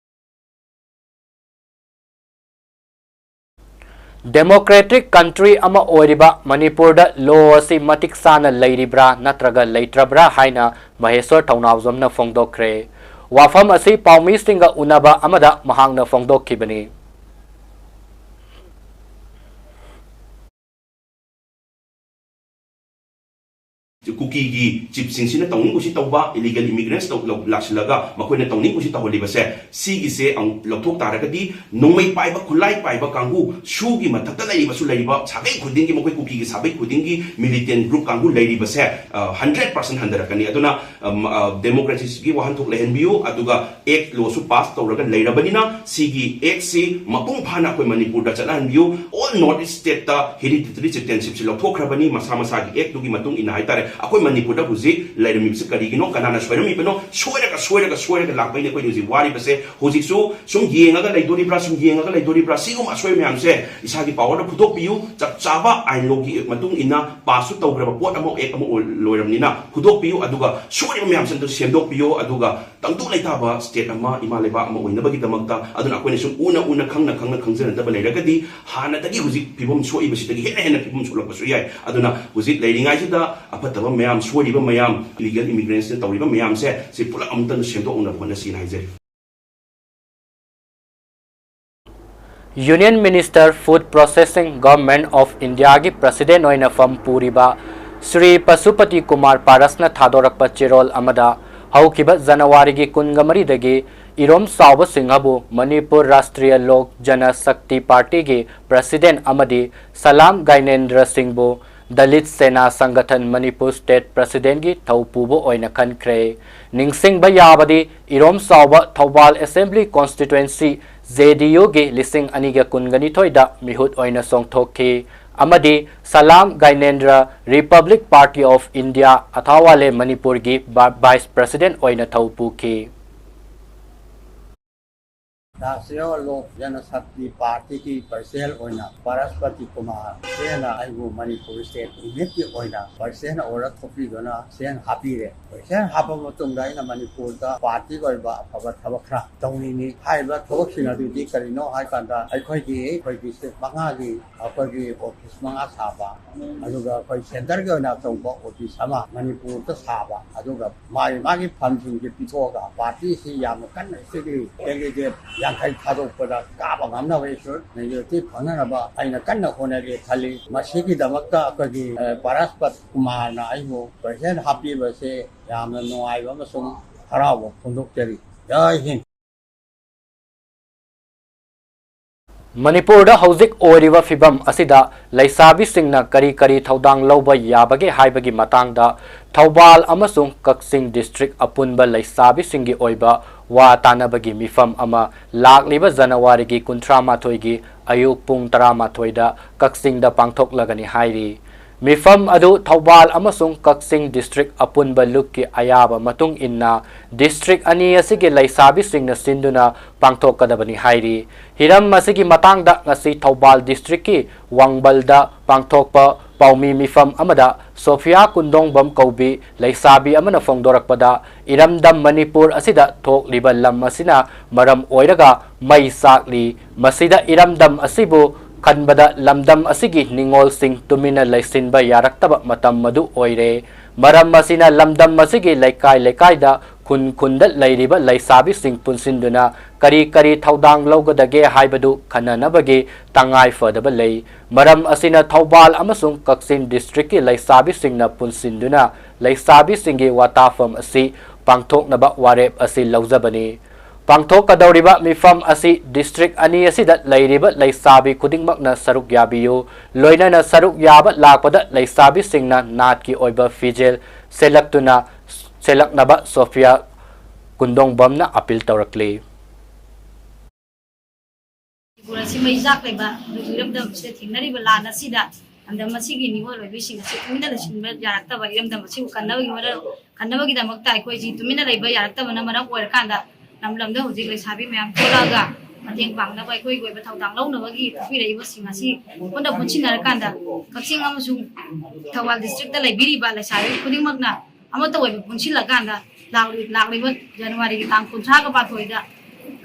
Democratic country ꯑꯃ ꯑꯣꯏꯔꯤꯕ ꯃꯅꯤꯄꯨꯔꯗ law ꯑꯁꯤ ꯃꯇꯤꯛ ꯆꯥꯅ ꯂꯩꯔꯤꯕ꯭ꯔꯥ ꯅꯠꯇ꯭ꯔꯒ ꯂꯩꯇ꯭ꯔꯕ꯭ꯔꯥ ꯍꯥꯏꯅ ꯃꯍꯦꯁ꯭ꯋꯔ ꯊꯧꯅꯥꯎꯖꯝꯅ ꯐꯣꯡꯗꯣꯛꯈ꯭ꯔꯦ꯫ ꯋꯥꯐꯝ ꯑꯁꯤ ꯄꯥꯎꯃꯤꯁꯤꯡꯒ ꯎꯅꯕ ꯑꯃꯗ ꯃꯍꯥꯛꯅ ꯐꯣꯡꯗꯣꯛꯈꯤꯕꯅꯤ꯫ ꯀꯨꯀꯤꯒꯤ ꯆꯤꯞꯁꯤꯡꯁꯤꯅ ꯇꯧꯅꯤꯡꯕꯁꯤ ꯇꯧꯕ, illegal immigrants ꯇꯧ-, ꯂꯧ-, ꯂꯥꯛꯁꯤꯜꯂꯒ ꯃꯈꯣꯏꯅ ꯇꯧꯅꯤꯡꯕꯁꯤ ꯇꯧꯍꯜꯂꯤꯕꯁꯦ, ꯁꯤꯒꯤꯁꯦ ꯑꯃꯨꯛ ꯂꯧꯊꯣꯛ ꯇꯥꯔꯒꯗꯤ ꯅꯣꯡꯃꯩ ꯄꯥꯏꯕ, ꯈꯨꯠꯂꯥꯏ ꯄꯥꯏꯕ ꯀꯥꯡꯕꯨ, ꯁꯨꯒꯤ ꯃꯊꯛꯇ ꯂꯩꯔꯤꯕꯁꯨ ꯂꯩꯔꯤꯕ, ꯁꯥꯒꯩ ꯈꯨꯗꯤꯡꯒꯤ, ꯃꯈꯣꯏ ꯀꯨꯀꯤꯒꯤ ꯁꯥꯒꯩ ꯈꯨꯗꯤꯡꯒꯤ militant group ꯀꯥꯡꯕꯨ ꯂꯩꯔꯤꯕꯁꯦ, ꯑ, hundred percent ꯍꯟꯊꯔꯛꯀꯅꯤ꯫ ꯑꯗꯨꯅ, ꯑꯝ, ꯑ, democracyꯒꯤ ꯋꯥꯍꯟꯊꯣꯛ ꯂꯩꯍꯟꯕꯤꯌꯨ, ꯑꯗꯨꯒ act lawꯁꯨ pass ꯇꯧꯔꯒ ꯂꯩꯔꯕꯅꯤꯅ, ꯁꯤꯒꯤ actꯁꯤ ꯃꯄꯨꯡ ꯐꯥꯅ ꯑꯩꯈꯣꯏ ꯃꯅꯤꯄꯨꯔꯗ ꯆꯠꯅꯍꯟꯕꯤꯌꯨ꯫ All North East stateꯇ hereditary citizenshipꯁꯤ ꯂꯧꯊꯣꯛꯈ꯭ꯔꯕꯅꯤ, ꯃꯁꯥ ꯃꯁꯥꯒꯤ actꯇꯨꯒꯤ ꯃꯇꯨꯡ ꯏꯟꯅ ꯍꯥꯏꯇꯥꯔꯦ꯫ ꯑꯩꯈꯣꯏ ꯃꯅꯤꯄꯨꯔꯗ ꯍꯧꯖꯤꯛ ꯂꯩꯔꯝꯃꯤꯕꯁꯤ ꯀꯔꯤꯒꯤꯅꯣ, ꯀꯅꯥꯅ ꯁꯣꯏꯔꯝꯃꯤꯕꯅꯣ? ꯁꯣꯏꯔꯒ, ꯁꯣꯏꯔꯒ, ꯁꯣꯏꯔꯒ ꯂꯥꯛꯄꯩꯅꯦ ꯑꯩꯈꯣꯏꯅ ꯍꯧꯖꯤꯛ ꯋꯥꯔꯤꯕꯁꯦ꯫ ꯍꯧꯖꯤꯛꯁꯨ ꯁꯨꯝ ꯌꯦꯡꯉꯒ ꯂꯩꯗꯣꯔꯤꯕ꯭ꯔꯥ, ꯁꯨꯝ ꯌꯦꯡꯉꯒ ꯂꯩꯗꯣꯔꯤꯕ꯭ꯔꯥ? ꯁꯤꯒꯨꯝꯕ ꯑꯁꯣꯏ ꯃꯌꯥꯝꯁꯦ ꯏꯁꯥꯒꯤ powerꯗ ꯐꯨꯗꯣꯛꯄꯤꯌꯨ꯫ ꯆꯞ ꯆꯥꯕ ꯑꯥꯏꯟ ꯂꯣꯒꯤ ꯃꯇꯨꯡ ꯏꯟꯅ passꯁꯨ ꯇꯧꯈ꯭ꯔꯕ ꯄꯣꯠ ꯑꯃ, act ꯑꯃ ꯑꯣꯏ-, ꯂꯣꯏꯔꯕꯅꯤꯅ ꯐꯨꯗꯣꯛꯄꯤꯌꯨ, ꯑꯗꯨꯒ ꯁꯣꯏꯔꯤꯕ ꯃꯌꯥꯝꯁꯤꯡꯗꯨ ꯁꯦꯝꯗꯣꯛꯄꯤꯌꯨ, ꯑꯗꯨꯒ ꯇꯪꯗꯨ ꯂꯩꯇꯥꯕ state ꯑꯃ, ꯏꯃꯥ ꯂꯩꯕꯥꯛ ꯑꯃ ꯑꯣꯏꯅꯕꯒꯤꯗꯃꯛꯇ꯫ ꯑꯗꯨꯅ ꯑꯩꯈꯣꯏꯅ ꯁꯨꯝ ꯎꯅ ꯎꯅ, ꯈꯪꯅ ꯈꯪꯅ ꯈꯪꯖꯅꯗꯕ ꯂꯩꯔꯒꯗꯤ ꯍꯥꯟꯅꯗꯒꯤ ꯍꯧꯖꯤꯛ ꯐꯤꯕꯝ ꯁꯣꯛꯏꯕꯁꯤꯗꯒꯤ ꯍꯦꯟꯅ ꯍꯦꯟꯅ ꯐꯤꯕꯝ ꯁꯣꯛꯂꯛꯄꯁꯨ ꯌꯥꯏ꯫ ꯑꯗꯨꯅ ꯍꯧꯖꯤꯛ ꯂꯩꯔꯤꯉꯩꯁꯤꯗ ꯑꯐꯠꯇꯕ ꯃꯌꯥꯝ, ꯁꯣꯏꯔꯤꯕ ꯃꯌꯥꯝ, illegal immigrants ꯇꯧꯔꯤꯕ ꯃꯌꯥꯝꯁꯦ, ꯁꯤ ꯄꯨꯂꯞ ꯑꯃꯨꯛꯇꯪ ꯁꯦꯝꯗꯣꯛꯅꯕ ꯍꯣꯠꯅꯁꯤꯅ ꯍꯥꯏꯖꯔꯤ꯫ Union Minister Food Processing, Government of Indiaꯒꯤ President ꯑꯣꯏꯅ ꯐꯝ ꯄꯨꯔꯤꯕ ꯁ꯭ꯔꯤ ꯄꯁꯨꯄꯇꯤ ꯀꯨꯃꯥꯔ ꯄꯥꯔꯁꯅ ꯊꯥꯗꯣꯔꯛꯄ ꯆꯦꯔꯣꯜ ꯑꯃꯗ, ꯍꯧꯈꯤꯕ ꯖꯅꯋꯥꯔꯤꯒꯤ ꯀꯨꯟꯒ ꯃꯔꯤꯗꯒꯤ ꯏꯔꯣꯝ ꯆꯥꯎꯕ ꯁꯤꯡꯍꯕꯨ ꯃꯅꯤꯄꯨꯔ ꯔꯥꯁꯇ꯭ꯔꯤꯌ ꯂꯣꯛ ꯖꯅ ꯁꯛꯇꯤ ꯄꯥꯔꯇꯤꯒꯤ President ꯑꯃꯗꯤ ꯁꯂꯥꯝ ꯒꯥꯏꯅꯦꯟꯗ꯭ꯔ ꯁꯤꯡꯕꯨ ꯗꯂꯤꯠ ꯁꯦꯅꯥ ꯁꯪꯒꯊꯟ ꯃꯅꯤꯄꯨꯔ State Presidentꯀꯤ ꯊꯧ ꯄꯨꯕ ꯑꯣꯏꯅ ꯈꯟꯈ꯭ꯔꯦ꯫ ꯅꯤꯡꯁꯤꯡꯕ ꯌꯥꯕꯗꯤ, ꯏꯔꯣꯝ ꯆꯥꯎꯕ ꯊꯧꯕꯥꯜ Assembly Constituency JDUꯒꯤ ꯂꯤꯁꯤꯡ ꯑꯅꯤꯒ ꯀꯨꯟꯒ ꯅꯤꯊꯣꯏꯗ ꯃꯤꯍꯨꯠ ꯑꯣꯏꯅ ꯆꯣꯡꯊꯣꯛꯈꯤ ꯑꯃꯗꯤ ꯁꯂꯥꯝ ꯒꯥꯏꯅꯦꯟꯗ꯭ꯔ Republic Party of India ꯑꯊꯥꯋꯥꯂꯦ ꯃꯅꯤꯄꯨꯔꯒꯤ ꯚ-, Vice President ꯑꯣꯏꯅ ꯊꯧ ꯄꯨꯈꯤ꯫ ꯔꯥꯁꯇ꯭ꯔꯤꯌ ꯂꯣꯛ ꯖꯅꯁꯛꯇꯤ ꯄꯥꯔꯇꯤꯒꯤ ꯄ꯭ꯔꯁꯤꯗꯦꯟ ꯑꯣꯏꯅ ꯄꯔꯁꯄꯇꯤ ꯀꯨꯃꯥꯔ ꯁꯦꯅ ꯑꯩꯕꯨ ꯃꯅꯤꯄꯨꯔ ꯁ꯭ꯇꯦꯠ ꯌꯨꯅꯤꯠꯀꯤ ꯑꯣꯏꯅ ꯄ꯭ꯔꯁꯤꯗꯦꯟ ꯑꯣꯏꯔ ꯊꯣꯛꯄꯤꯗꯨꯅ ꯁꯦꯟ ꯍꯥꯞꯄꯤꯔꯦ꯫ ꯄ꯭ꯔꯁꯤꯗꯦꯟ ꯍꯥꯞꯄ ꯃꯇꯨꯡꯗ ꯑꯩꯅ ꯃꯅꯤꯄꯨꯔꯗ ꯄꯥꯔꯇꯤꯒꯤ ꯑꯣꯏꯕ ꯑꯐꯕ ꯊꯕꯛ ꯈꯔ ꯇꯧꯅꯤꯡꯉꯤ꯫ ꯍꯥꯏꯔꯤꯕ ꯊꯕꯛꯁꯤꯡ ꯑꯗꯨꯗꯤ ꯀꯔꯤꯅꯣ ꯍꯥꯏ ꯀꯥꯟꯗ, ꯑꯩꯈꯣꯏꯒꯤ, ꯑꯩꯈꯣꯏ ꯗꯤꯁꯇ꯭ꯔꯤꯛ ꯃꯉꯥꯒꯤ ꯑꯩꯈꯣꯏꯒꯤ ꯑꯣꯐꯤꯁ ꯃꯉꯥ ꯁꯥꯕ, ꯑꯗꯨꯒ ꯑꯩꯈꯣꯏ ꯁꯦꯟꯇꯔꯒꯤ ꯑꯣꯏꯅ ꯑꯆꯧꯕ ꯑꯣꯐꯤꯁ ꯑꯃ ꯃꯅꯤꯄꯨꯔꯗ ꯁꯥꯕ, ꯑꯗꯨꯒ ꯃꯥꯒꯤ ꯃꯥꯒꯤ ꯐꯟꯁꯤꯡꯁꯦ ꯄꯤꯊꯣꯛꯑꯒ ꯄꯥꯔꯇꯤꯁꯤ ꯌꯥꯝꯅ ꯀꯟꯅ ꯁꯤꯒꯤ ꯀꯦꯟꯗꯤꯗꯦꯠ ꯌꯥꯡꯈꯩ ꯊꯥꯗꯣꯛꯄꯗ ꯀꯥꯕ ꯉꯝꯅꯕꯒꯤꯁꯨ ꯃꯦꯖꯣꯔꯤꯇꯤ ꯐꯪꯅꯅꯕ ꯑꯩꯅ ꯀꯟꯅ ꯍꯣꯠꯅꯒꯦ ꯈꯜꯂꯤ꯫ ꯃꯁꯤꯒꯤꯗꯃꯛꯇ ꯑꯩꯈꯣꯏꯒꯤ, ꯑ, ꯄꯔꯁꯄꯠ ꯀꯨꯃꯥꯔꯅ ꯑꯩꯕꯨ ꯄ꯭ꯔꯁꯤꯗꯦꯟ ꯍꯥꯞꯄꯤꯕꯁꯦ ꯌꯥꯝꯅ ꯅꯨꯡꯉꯥꯏꯕ ꯑꯃꯁꯨꯡ ꯍꯔꯥꯎꯕ ꯐꯣꯡꯗꯣꯛꯆꯔꯤ꯫ ꯖꯥꯏ ꯍꯤꯟꯗ꯫ ꯃꯅꯤꯄꯨꯔꯗ ꯍꯧꯖꯤꯛ ꯑꯣꯏꯔꯤꯕ ꯐꯤꯕꯝ ꯑꯁꯤꯗ ꯂꯩꯁꯥꯕꯤꯁꯤꯡꯅ ꯀꯔꯤ ꯀꯔꯤ ꯊꯧꯗꯥꯡ ꯂꯧꯕ ꯌꯥꯕꯒꯦ ꯍꯥꯏꯕꯒꯤ ꯃꯇꯥꯡꯗ ꯊꯧꯕꯥꯜ ꯑꯃꯁꯨꯡ ꯀꯛꯆꯤꯡ ꯗꯤꯁꯇ꯭ꯔꯤꯛ ꯑꯄꯨꯟꯕ ꯂꯩꯁꯥꯕꯤꯁꯤꯡꯒꯤ ꯑꯣꯏꯕ ꯋꯥ ꯇꯥꯅꯕꯒꯤ ꯃꯤꯐꯝ ꯑꯃ ꯂꯥꯛꯂꯤꯕ ꯖꯅꯋꯥꯔꯤꯒꯤ ꯀꯨꯟꯊ꯭ꯔꯥ ꯃꯥꯊꯣꯏꯒꯤ ꯑꯌꯨꯛ ꯄꯨꯡ ꯇꯔꯥꯃꯥꯊꯣꯏꯗ ꯀꯛꯆꯤꯡꯗ ꯄꯥꯡꯊꯣꯛꯂꯒꯅꯤ ꯍꯥꯏꯔꯤ꯫ ꯃꯤꯐꯝ ꯑꯗꯨ ꯊꯧꯕꯥꯜ ꯑꯃꯁꯨꯡ ꯀꯛꯆꯤꯡ ꯗꯤꯁꯇ꯭ꯔꯤꯛ ꯑꯄꯨꯟꯕ ꯂꯨꯞꯀꯤ ꯑꯌꯥꯕ ꯃꯇꯨꯡ ꯏꯟꯅ ꯗꯤꯁꯇ꯭ꯔꯤꯛ ꯑꯅꯤ ꯑꯁꯤꯒꯤ ꯂꯩꯁꯥꯕꯤꯁꯤꯡꯅ ꯁꯤꯟꯗꯨꯅ ꯄꯥꯡꯊꯣꯛꯀꯗꯕꯅꯤ ꯍꯥꯏꯔꯤ꯫ ꯍꯤꯔꯝ ꯑꯁꯤꯒꯤ ꯃꯇꯥꯡꯗ ꯉꯁꯤ ꯊꯧꯕꯥꯜ ꯗꯤꯁꯇ꯭ꯔꯤꯛꯀꯤ ꯋꯥꯡꯕꯜꯗ ꯄꯥꯡꯊꯣꯛꯄ ꯄꯥꯎꯃꯤ ꯃꯤꯐꯝ ꯑꯃꯗ ꯁꯣꯐꯤꯌꯥ ꯀꯨꯟꯗꯣꯡꯕꯝ ꯀꯧꯕꯤ ꯂꯩꯁꯥꯕꯤ ꯑꯃꯅ ꯐꯣꯡꯗꯣꯔꯛꯄꯗ, ꯏꯔꯝꯗꯝ ꯃꯅꯤꯄꯨꯔ ꯑꯁꯤꯗ ꯊꯣꯛꯂꯤꯕ ꯂꯝ ꯑꯁꯤꯅ ꯃꯔꯝ ꯑꯣꯏꯔꯒ ꯃꯩ ꯆꯥꯛꯂꯤ꯫ ꯃꯁꯤꯗ ꯏꯔꯝꯗꯝ ꯑꯁꯤꯕꯨ ꯈꯟꯕꯗ ꯂꯝꯗꯝ ꯑꯁꯤꯒꯤ ꯅꯤꯡꯉꯣꯜꯁꯤꯡ ꯇꯨꯃꯤꯟꯅ ꯂꯩꯁꯤꯟꯕ ꯌꯥꯔꯛꯇꯕ ꯃꯇꯝ ꯑꯗꯨ ꯑꯣꯏꯔꯦ꯫ ꯃꯔꯝ ꯑꯁꯤꯅ ꯂꯝꯗꯝ ꯑꯁꯤꯒꯤ ꯂꯩꯀꯥꯏ ꯂꯩꯀꯥꯏꯗ, ꯈꯨꯟ ꯈꯨꯟꯗ ꯂꯩꯔꯤꯕ ꯂꯩꯁꯥꯕꯤꯁꯤꯡ ꯄꯨꯟꯁꯤꯟꯗꯨꯅ ꯀꯔꯤ ꯀꯔꯤ ꯊꯧꯗꯥꯡ ꯂꯧꯒꯗꯒꯦ ꯍꯥꯏꯕꯗꯨ ꯈꯟꯅꯅꯕꯒꯤ ꯇꯉꯥꯏ ꯐꯗꯕ ꯂꯩ꯫ ꯃꯔꯝ ꯑꯁꯤꯅ ꯊꯧꯕꯥꯜ ꯑꯃꯁꯨꯡ ꯀꯛꯆꯤꯡ ꯗꯤꯁꯇ꯭ꯔꯤꯛꯀꯤ ꯂꯩꯁꯥꯕꯤꯁꯤꯡꯅ ꯄꯨꯟꯁꯤꯟꯗꯨꯅ ꯂꯩꯁꯥꯕꯤꯁꯤꯡꯒꯤ ꯋꯥꯇꯥꯐꯝ ꯑꯁꯤ ꯄꯥꯡꯊꯣꯛꯅꯕ ꯋꯥꯔꯦꯞ ꯑꯁꯤ ꯂꯧꯖꯕꯅꯤ꯫ ꯄꯥꯡꯊꯣꯛꯀꯗꯧꯔꯤꯕ ꯃꯤꯐꯝ ꯑꯁꯤ ꯗꯤꯁꯇ꯭ꯔꯤꯛ ꯑꯅꯤ ꯑꯁꯤꯗ ꯂꯩꯔꯤꯕ ꯂꯩꯁꯥꯕꯤ ꯈꯨꯗꯤꯡꯃꯛꯅ ꯁꯔꯨꯛ ꯌꯥꯕꯤꯌꯨ꯫ ꯂꯣꯏꯅꯅ ꯁꯔꯨꯛ ꯌꯥꯕ ꯂꯥꯛꯄꯗ ꯂꯩꯁꯥꯕꯤꯁꯤꯡꯅ ꯅꯥꯠꯀꯤ ꯑꯣꯏꯕ ꯐꯤꯖꯦꯜ ꯁꯦꯠꯂꯛꯇꯨꯅ, ꯁꯦꯠꯂꯛꯅꯕ ꯁꯣꯐꯤꯌꯥ ꯀꯨꯟꯗꯣꯡꯕꯝꯅ ꯑꯄꯤꯜ ꯇꯧꯔꯛꯂꯤ꯫ ꯃꯅꯤꯄꯨꯔ ꯑꯁꯤ ꯃꯩ ꯆꯥꯛꯂꯤꯕ ꯏꯔꯝꯗꯝ ꯑꯁꯤꯗ ꯊꯦꯡꯅꯔꯤꯕ ꯂꯥꯟ ꯑꯁꯤꯗ ꯂꯝꯗꯝ ꯑꯁꯤꯒꯤ ꯃꯤꯑꯣꯏ ꯑꯣꯏꯕꯁꯤꯡ ꯑꯁꯤ ꯇꯨꯃꯤꯟꯅ ꯂꯩꯁꯤꯟꯕ ꯌꯥꯔꯛꯇꯕ, ꯏꯔꯝꯗꯝ ꯑꯁꯤꯕꯨ ꯀꯟꯅꯕꯒꯤ ꯃꯔꯝ, ꯀꯟꯅꯕꯒꯤꯗꯃꯛꯇ ꯑꯩꯈꯣꯏꯁꯤ ꯇꯨꯃꯤꯟꯅ ꯂꯩꯕ ꯌꯥꯔꯛꯇꯕꯅ ꯃꯔꯝ ꯑꯣꯏꯔꯀꯥꯟꯗ ꯂꯝ ꯂꯝꯗ ꯍꯧꯖꯤꯛ ꯂꯩꯁꯥꯕꯤ ꯃꯌꯥꯝ ꯊꯣꯛꯂꯛꯑꯒ ꯃꯇꯦꯡ ꯄꯥꯡꯅꯕ, ꯑꯩꯈꯣꯏꯒꯤ ꯑꯣꯏꯕ ꯊꯧꯗꯥꯡ ꯂꯧꯅꯕꯒꯤ ꯊꯣꯛꯄꯤꯔꯛꯏꯕꯁꯤꯡ ꯑꯁꯤ ꯄꯨꯟꯅ ꯄꯨꯟꯁꯤꯟꯅꯔꯀꯥꯟꯗ ꯀꯛꯆꯤꯡ ꯑꯃꯁꯨꯡ ꯊꯧꯕꯥꯜ district ꯂꯩꯕꯤꯔꯤꯕ ꯂꯩꯁꯥꯕꯤ ꯈꯨꯗꯤꯡꯃꯛꯅ ꯑꯃꯠꯇ ꯑꯣꯏꯕ ꯄꯨꯟꯁꯤꯜꯂꯀꯥꯟꯗ ꯂꯥꯛꯂꯤ-, ꯂꯥꯛꯂꯤꯕ January ꯒꯤ ꯇꯥꯡ ꯀꯨꯟꯊ꯭ꯔꯥꯒ ꯃꯥꯊꯣꯏꯗ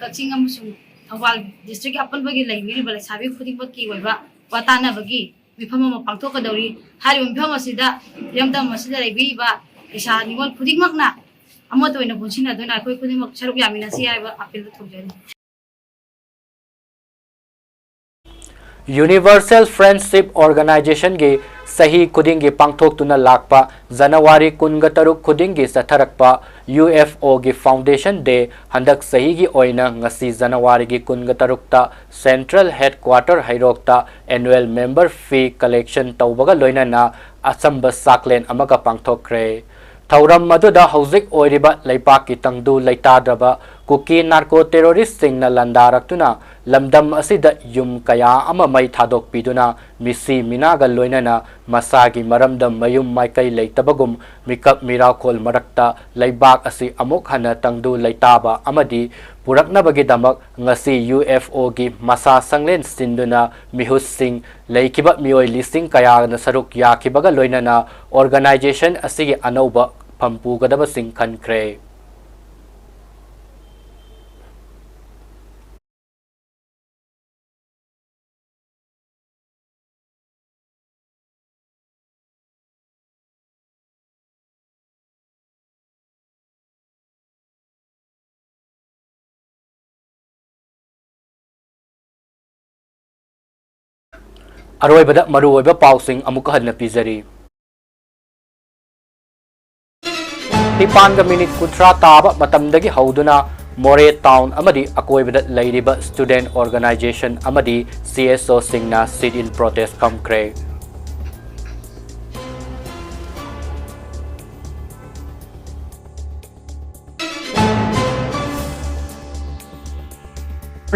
ꯀꯛꯆꯤꯡ ꯑꯃꯁꯨꯡ ꯊꯧꯕꯥꯜ district ꯒꯤ ꯑꯄꯨꯟꯕꯒꯤ ꯂꯩꯕꯤꯔꯤꯕ ꯂꯩꯁꯥꯕꯤ ꯈꯨꯗꯤꯡꯃꯛꯀꯤ ꯑꯣꯏꯕ ꯋꯥ ꯇꯥꯅꯕꯒꯤ ꯃꯤꯐꯝ ꯑꯃ ꯄꯥꯡꯊꯣꯛꯀꯗꯧꯔꯤ꯫ ꯍꯥꯏꯔꯤꯕ ꯃꯤꯐꯝ ꯑꯁꯤꯗ ꯏꯔꯝꯗꯝ ꯑꯁꯤꯗ ꯂꯩꯕꯤꯔꯤꯕ ꯂꯩꯁꯥ ꯅꯤꯉꯣꯜ ꯈꯨꯗꯤꯡꯃꯛꯅ ꯑꯃꯠꯇ ꯑꯣꯏꯅ ꯄꯨꯟꯁꯤꯟꯅꯗꯨꯅ ꯑꯩꯈꯣꯏ ꯈꯨꯗꯤꯡꯃꯛ ꯁꯔꯨꯛ ꯌꯥꯃꯤꯟꯅꯁꯤ ꯍꯥꯏꯕ appeal ꯇꯧꯖꯔꯤ꯫ Universal Friendship Organization ꯒꯤ ꯆꯍꯤ ꯈꯨꯗꯤꯡꯒꯤ ꯄꯥꯡꯊꯣꯛꯇꯨꯅ ꯂꯥꯛꯄ January ꯀꯨꯟꯒ ꯇꯔꯨꯛ ꯈꯨꯗꯤꯡꯒꯤ ꯆꯠꯊꯔꯛꯄ U F O ꯒꯤ Foundation Day ꯍꯟꯗꯛ ꯆꯍꯤꯒꯤ ꯑꯣꯏꯅ ꯉꯁꯤ January ꯒꯤ ꯀꯨꯟꯒ ꯇꯔꯨꯛꯇ Central Headquarter ꯍꯩꯔꯣꯛꯇ annual member fee collection ꯇꯧꯕꯒ ꯂꯣꯏꯅꯅ ꯑꯆꯝꯕ ꯆꯥꯛꯂꯦꯟ ꯑꯃꯒ ꯄꯥꯡꯊꯣꯛꯈ꯭ꯔꯦ꯫ ꯊꯧꯔꯝ ꯑꯗꯨꯗ ꯍꯧꯖꯤꯛ ꯑꯣꯏꯔꯤꯕ ꯂꯩꯕꯥꯛꯀꯤ ꯇꯪꯗꯨ ꯂꯩꯇꯥꯗ꯭ꯔꯕ ꯀꯨꯀꯤ narco terrorist ꯁꯤꯡꯅ ꯂꯥꯟꯗꯥꯔꯛꯇꯨꯅ ꯂꯝꯗꯝ ꯑꯁꯤꯗ ꯌꯨꯝ ꯀꯌꯥ ꯑꯃ ꯃꯩ ꯊꯥꯗꯣꯛꯄꯤꯗꯨꯅ ꯃꯤꯁꯤ ꯃꯤꯅꯥꯒ ꯂꯣꯏꯅꯅ ꯃꯁꯥꯒꯤ ꯃꯔꯝꯗ ꯃꯌꯨꯝ ꯃꯥꯏꯀꯩ ꯂꯩꯇꯕꯒꯨꯝ ꯃꯤꯀꯞ ꯃꯤꯔꯥꯎꯈꯣꯜ ꯃꯔꯛꯇ ꯂꯩꯕꯥꯛ ꯑꯁꯤ ꯑꯃꯨꯛ ꯍꯟꯅ ꯇꯪꯗꯨ ꯂꯩꯇꯥꯕ ꯑꯃꯗꯤ ꯄꯨꯔꯛꯅꯕꯒꯤꯗꯃꯛ ꯉꯁꯤ U F O ꯒꯤ ꯃꯁꯥ ꯁꯪꯂꯦꯟ ꯁꯤꯟꯗꯨꯅ ꯃꯤꯍꯨꯠꯁꯤꯡ ꯂꯩꯈꯤꯕ ꯃꯤꯑꯣꯏ ꯂꯤꯁꯤꯡ ꯀꯌꯥꯅ ꯁꯔꯨꯛ ꯌꯥꯈꯤꯕꯒ ꯂꯣꯏꯅꯅ organization ꯑꯁꯤꯒꯤ ꯑꯅꯧꯕ ꯐꯝ ꯄꯨꯒꯗꯕꯁꯤꯡ ꯈꯟꯈ꯭ꯔꯦ꯫ ꯑꯔꯣꯏꯕꯗ ꯃꯔꯨꯑꯣꯏꯕ ꯄꯥꯎꯁꯤꯡ ꯑꯃꯨꯛ ꯍꯟꯅ ꯄꯤꯖꯔꯤ꯫ ꯅꯤꯄꯥꯟꯒ minute ꯀꯨꯟꯊ꯭ꯔꯥ ꯇꯥꯕ ꯃꯇꯝꯗꯒꯤ ꯍꯧꯗꯨꯅ ꯃꯣꯔꯦ town ꯑꯃꯗꯤ ꯑꯀꯣꯏꯕꯗ ꯂꯩꯔꯤꯕ student organization ꯑꯃꯗꯤ C S O ꯁꯤꯡꯅ sit-in protest ꯐꯝꯈ꯭ꯔꯦ꯫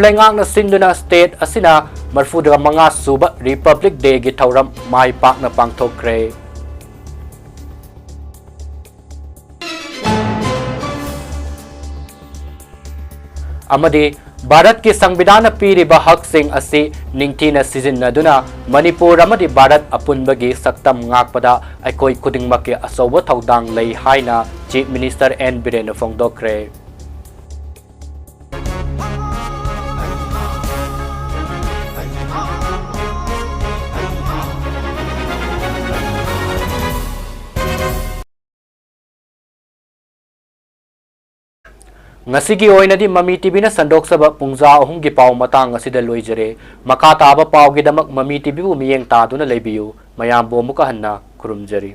ꯂꯩꯉꯥꯛꯅ ꯁꯤꯟꯗꯨꯅ state ꯑꯁꯤꯅ ꯃꯔꯤꯐꯨꯒ ꯃꯉꯥ ꯁꯨꯕ Republic Day ꯒꯤ ꯊꯧꯔꯝ ꯃꯥꯏ ꯄꯥꯛꯅ ꯄꯥꯡꯊꯣꯛꯈ꯭ꯔꯦ꯫ ꯑꯃꯗꯤ ꯚꯥꯔꯠꯀꯤ ꯁꯪꯕꯤꯙꯥꯟꯅ ꯄꯤꯔꯤꯕ ꯍꯛꯁꯤꯡ ꯑꯁꯤ ꯅꯤꯡꯊꯤꯅ ꯁꯤꯖꯤꯟꯅꯗꯨꯅ ꯃꯅꯤꯄꯨꯔ ꯑꯃꯗꯤ ꯚꯥꯔꯠ ꯑꯄꯨꯟꯕꯒꯤ ꯁꯛꯇꯝ ꯉꯥꯛꯄꯗ ꯑꯩꯈꯣꯏ ꯈꯨꯗꯤꯡꯃꯛꯀꯤ ꯑꯆꯧꯕ ꯊꯧꯗꯥꯡ ꯂꯩ ꯍꯥꯏꯅ Chief Minister N ꯕꯤꯔꯦꯟꯅ ꯐꯣꯡꯗꯣꯛꯈ꯭ꯔꯦ꯫ ꯉꯁꯤꯒꯤ ꯑꯣꯏꯅꯗꯤ ꯃꯃꯤ ꯇꯤꯚꯤꯅ ꯁꯟꯗꯣꯛꯆꯕ ꯄꯨꯡꯖꯥ ꯑꯍꯨꯝꯒꯤ ꯄꯥꯎ ꯃꯇꯥꯡ ꯑꯁꯤꯗ ꯂꯣꯏꯖꯔꯦ꯫ ꯃꯈꯥ ꯇꯥꯕ ꯄꯥꯎꯒꯤꯗꯃꯛ ꯃꯃꯤ ꯇꯤꯚꯤꯕꯨ ꯃꯤꯠꯌꯦꯡ ꯇꯥꯗꯨꯅ ꯂꯩꯕꯤꯌꯨ꯫ ꯃꯌꯥꯝꯕꯨ ꯑꯃꯨꯛꯀ ꯍꯟꯅ ꯈꯨꯔꯨꯝꯖꯔꯤ꯫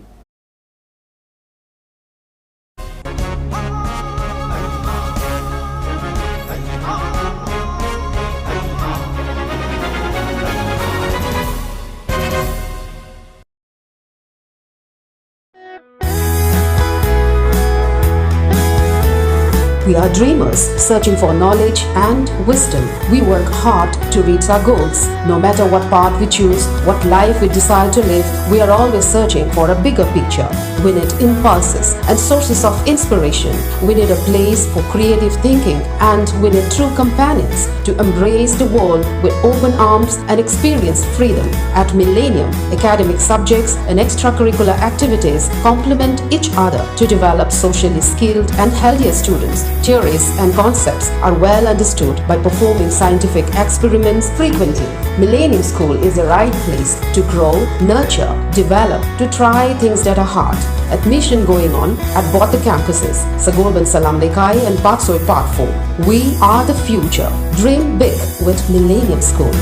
We are dreamers searching for knowledge and wisdom. We work hard to reach our goals. No matter what path we choose, what life we decide to live, we are always searching for a bigger picture. We need impulses and sources of inspiration. We need a place for creative thinking, and we need true companions to embrace the world with open arms and experience freedom. At Millennium, academic subjects and extracurricular activities complement each other to develop socially skilled and healthier students. Theories and concepts are well understood by performing scientific experiments frequently. Millennium School is the right place to grow, nurture, develop, to try things that are hard. Admission going on at both the campuses, Sagolband Salam Lekai and Paksoi Park four. We are the future. Dream big with Millennium School.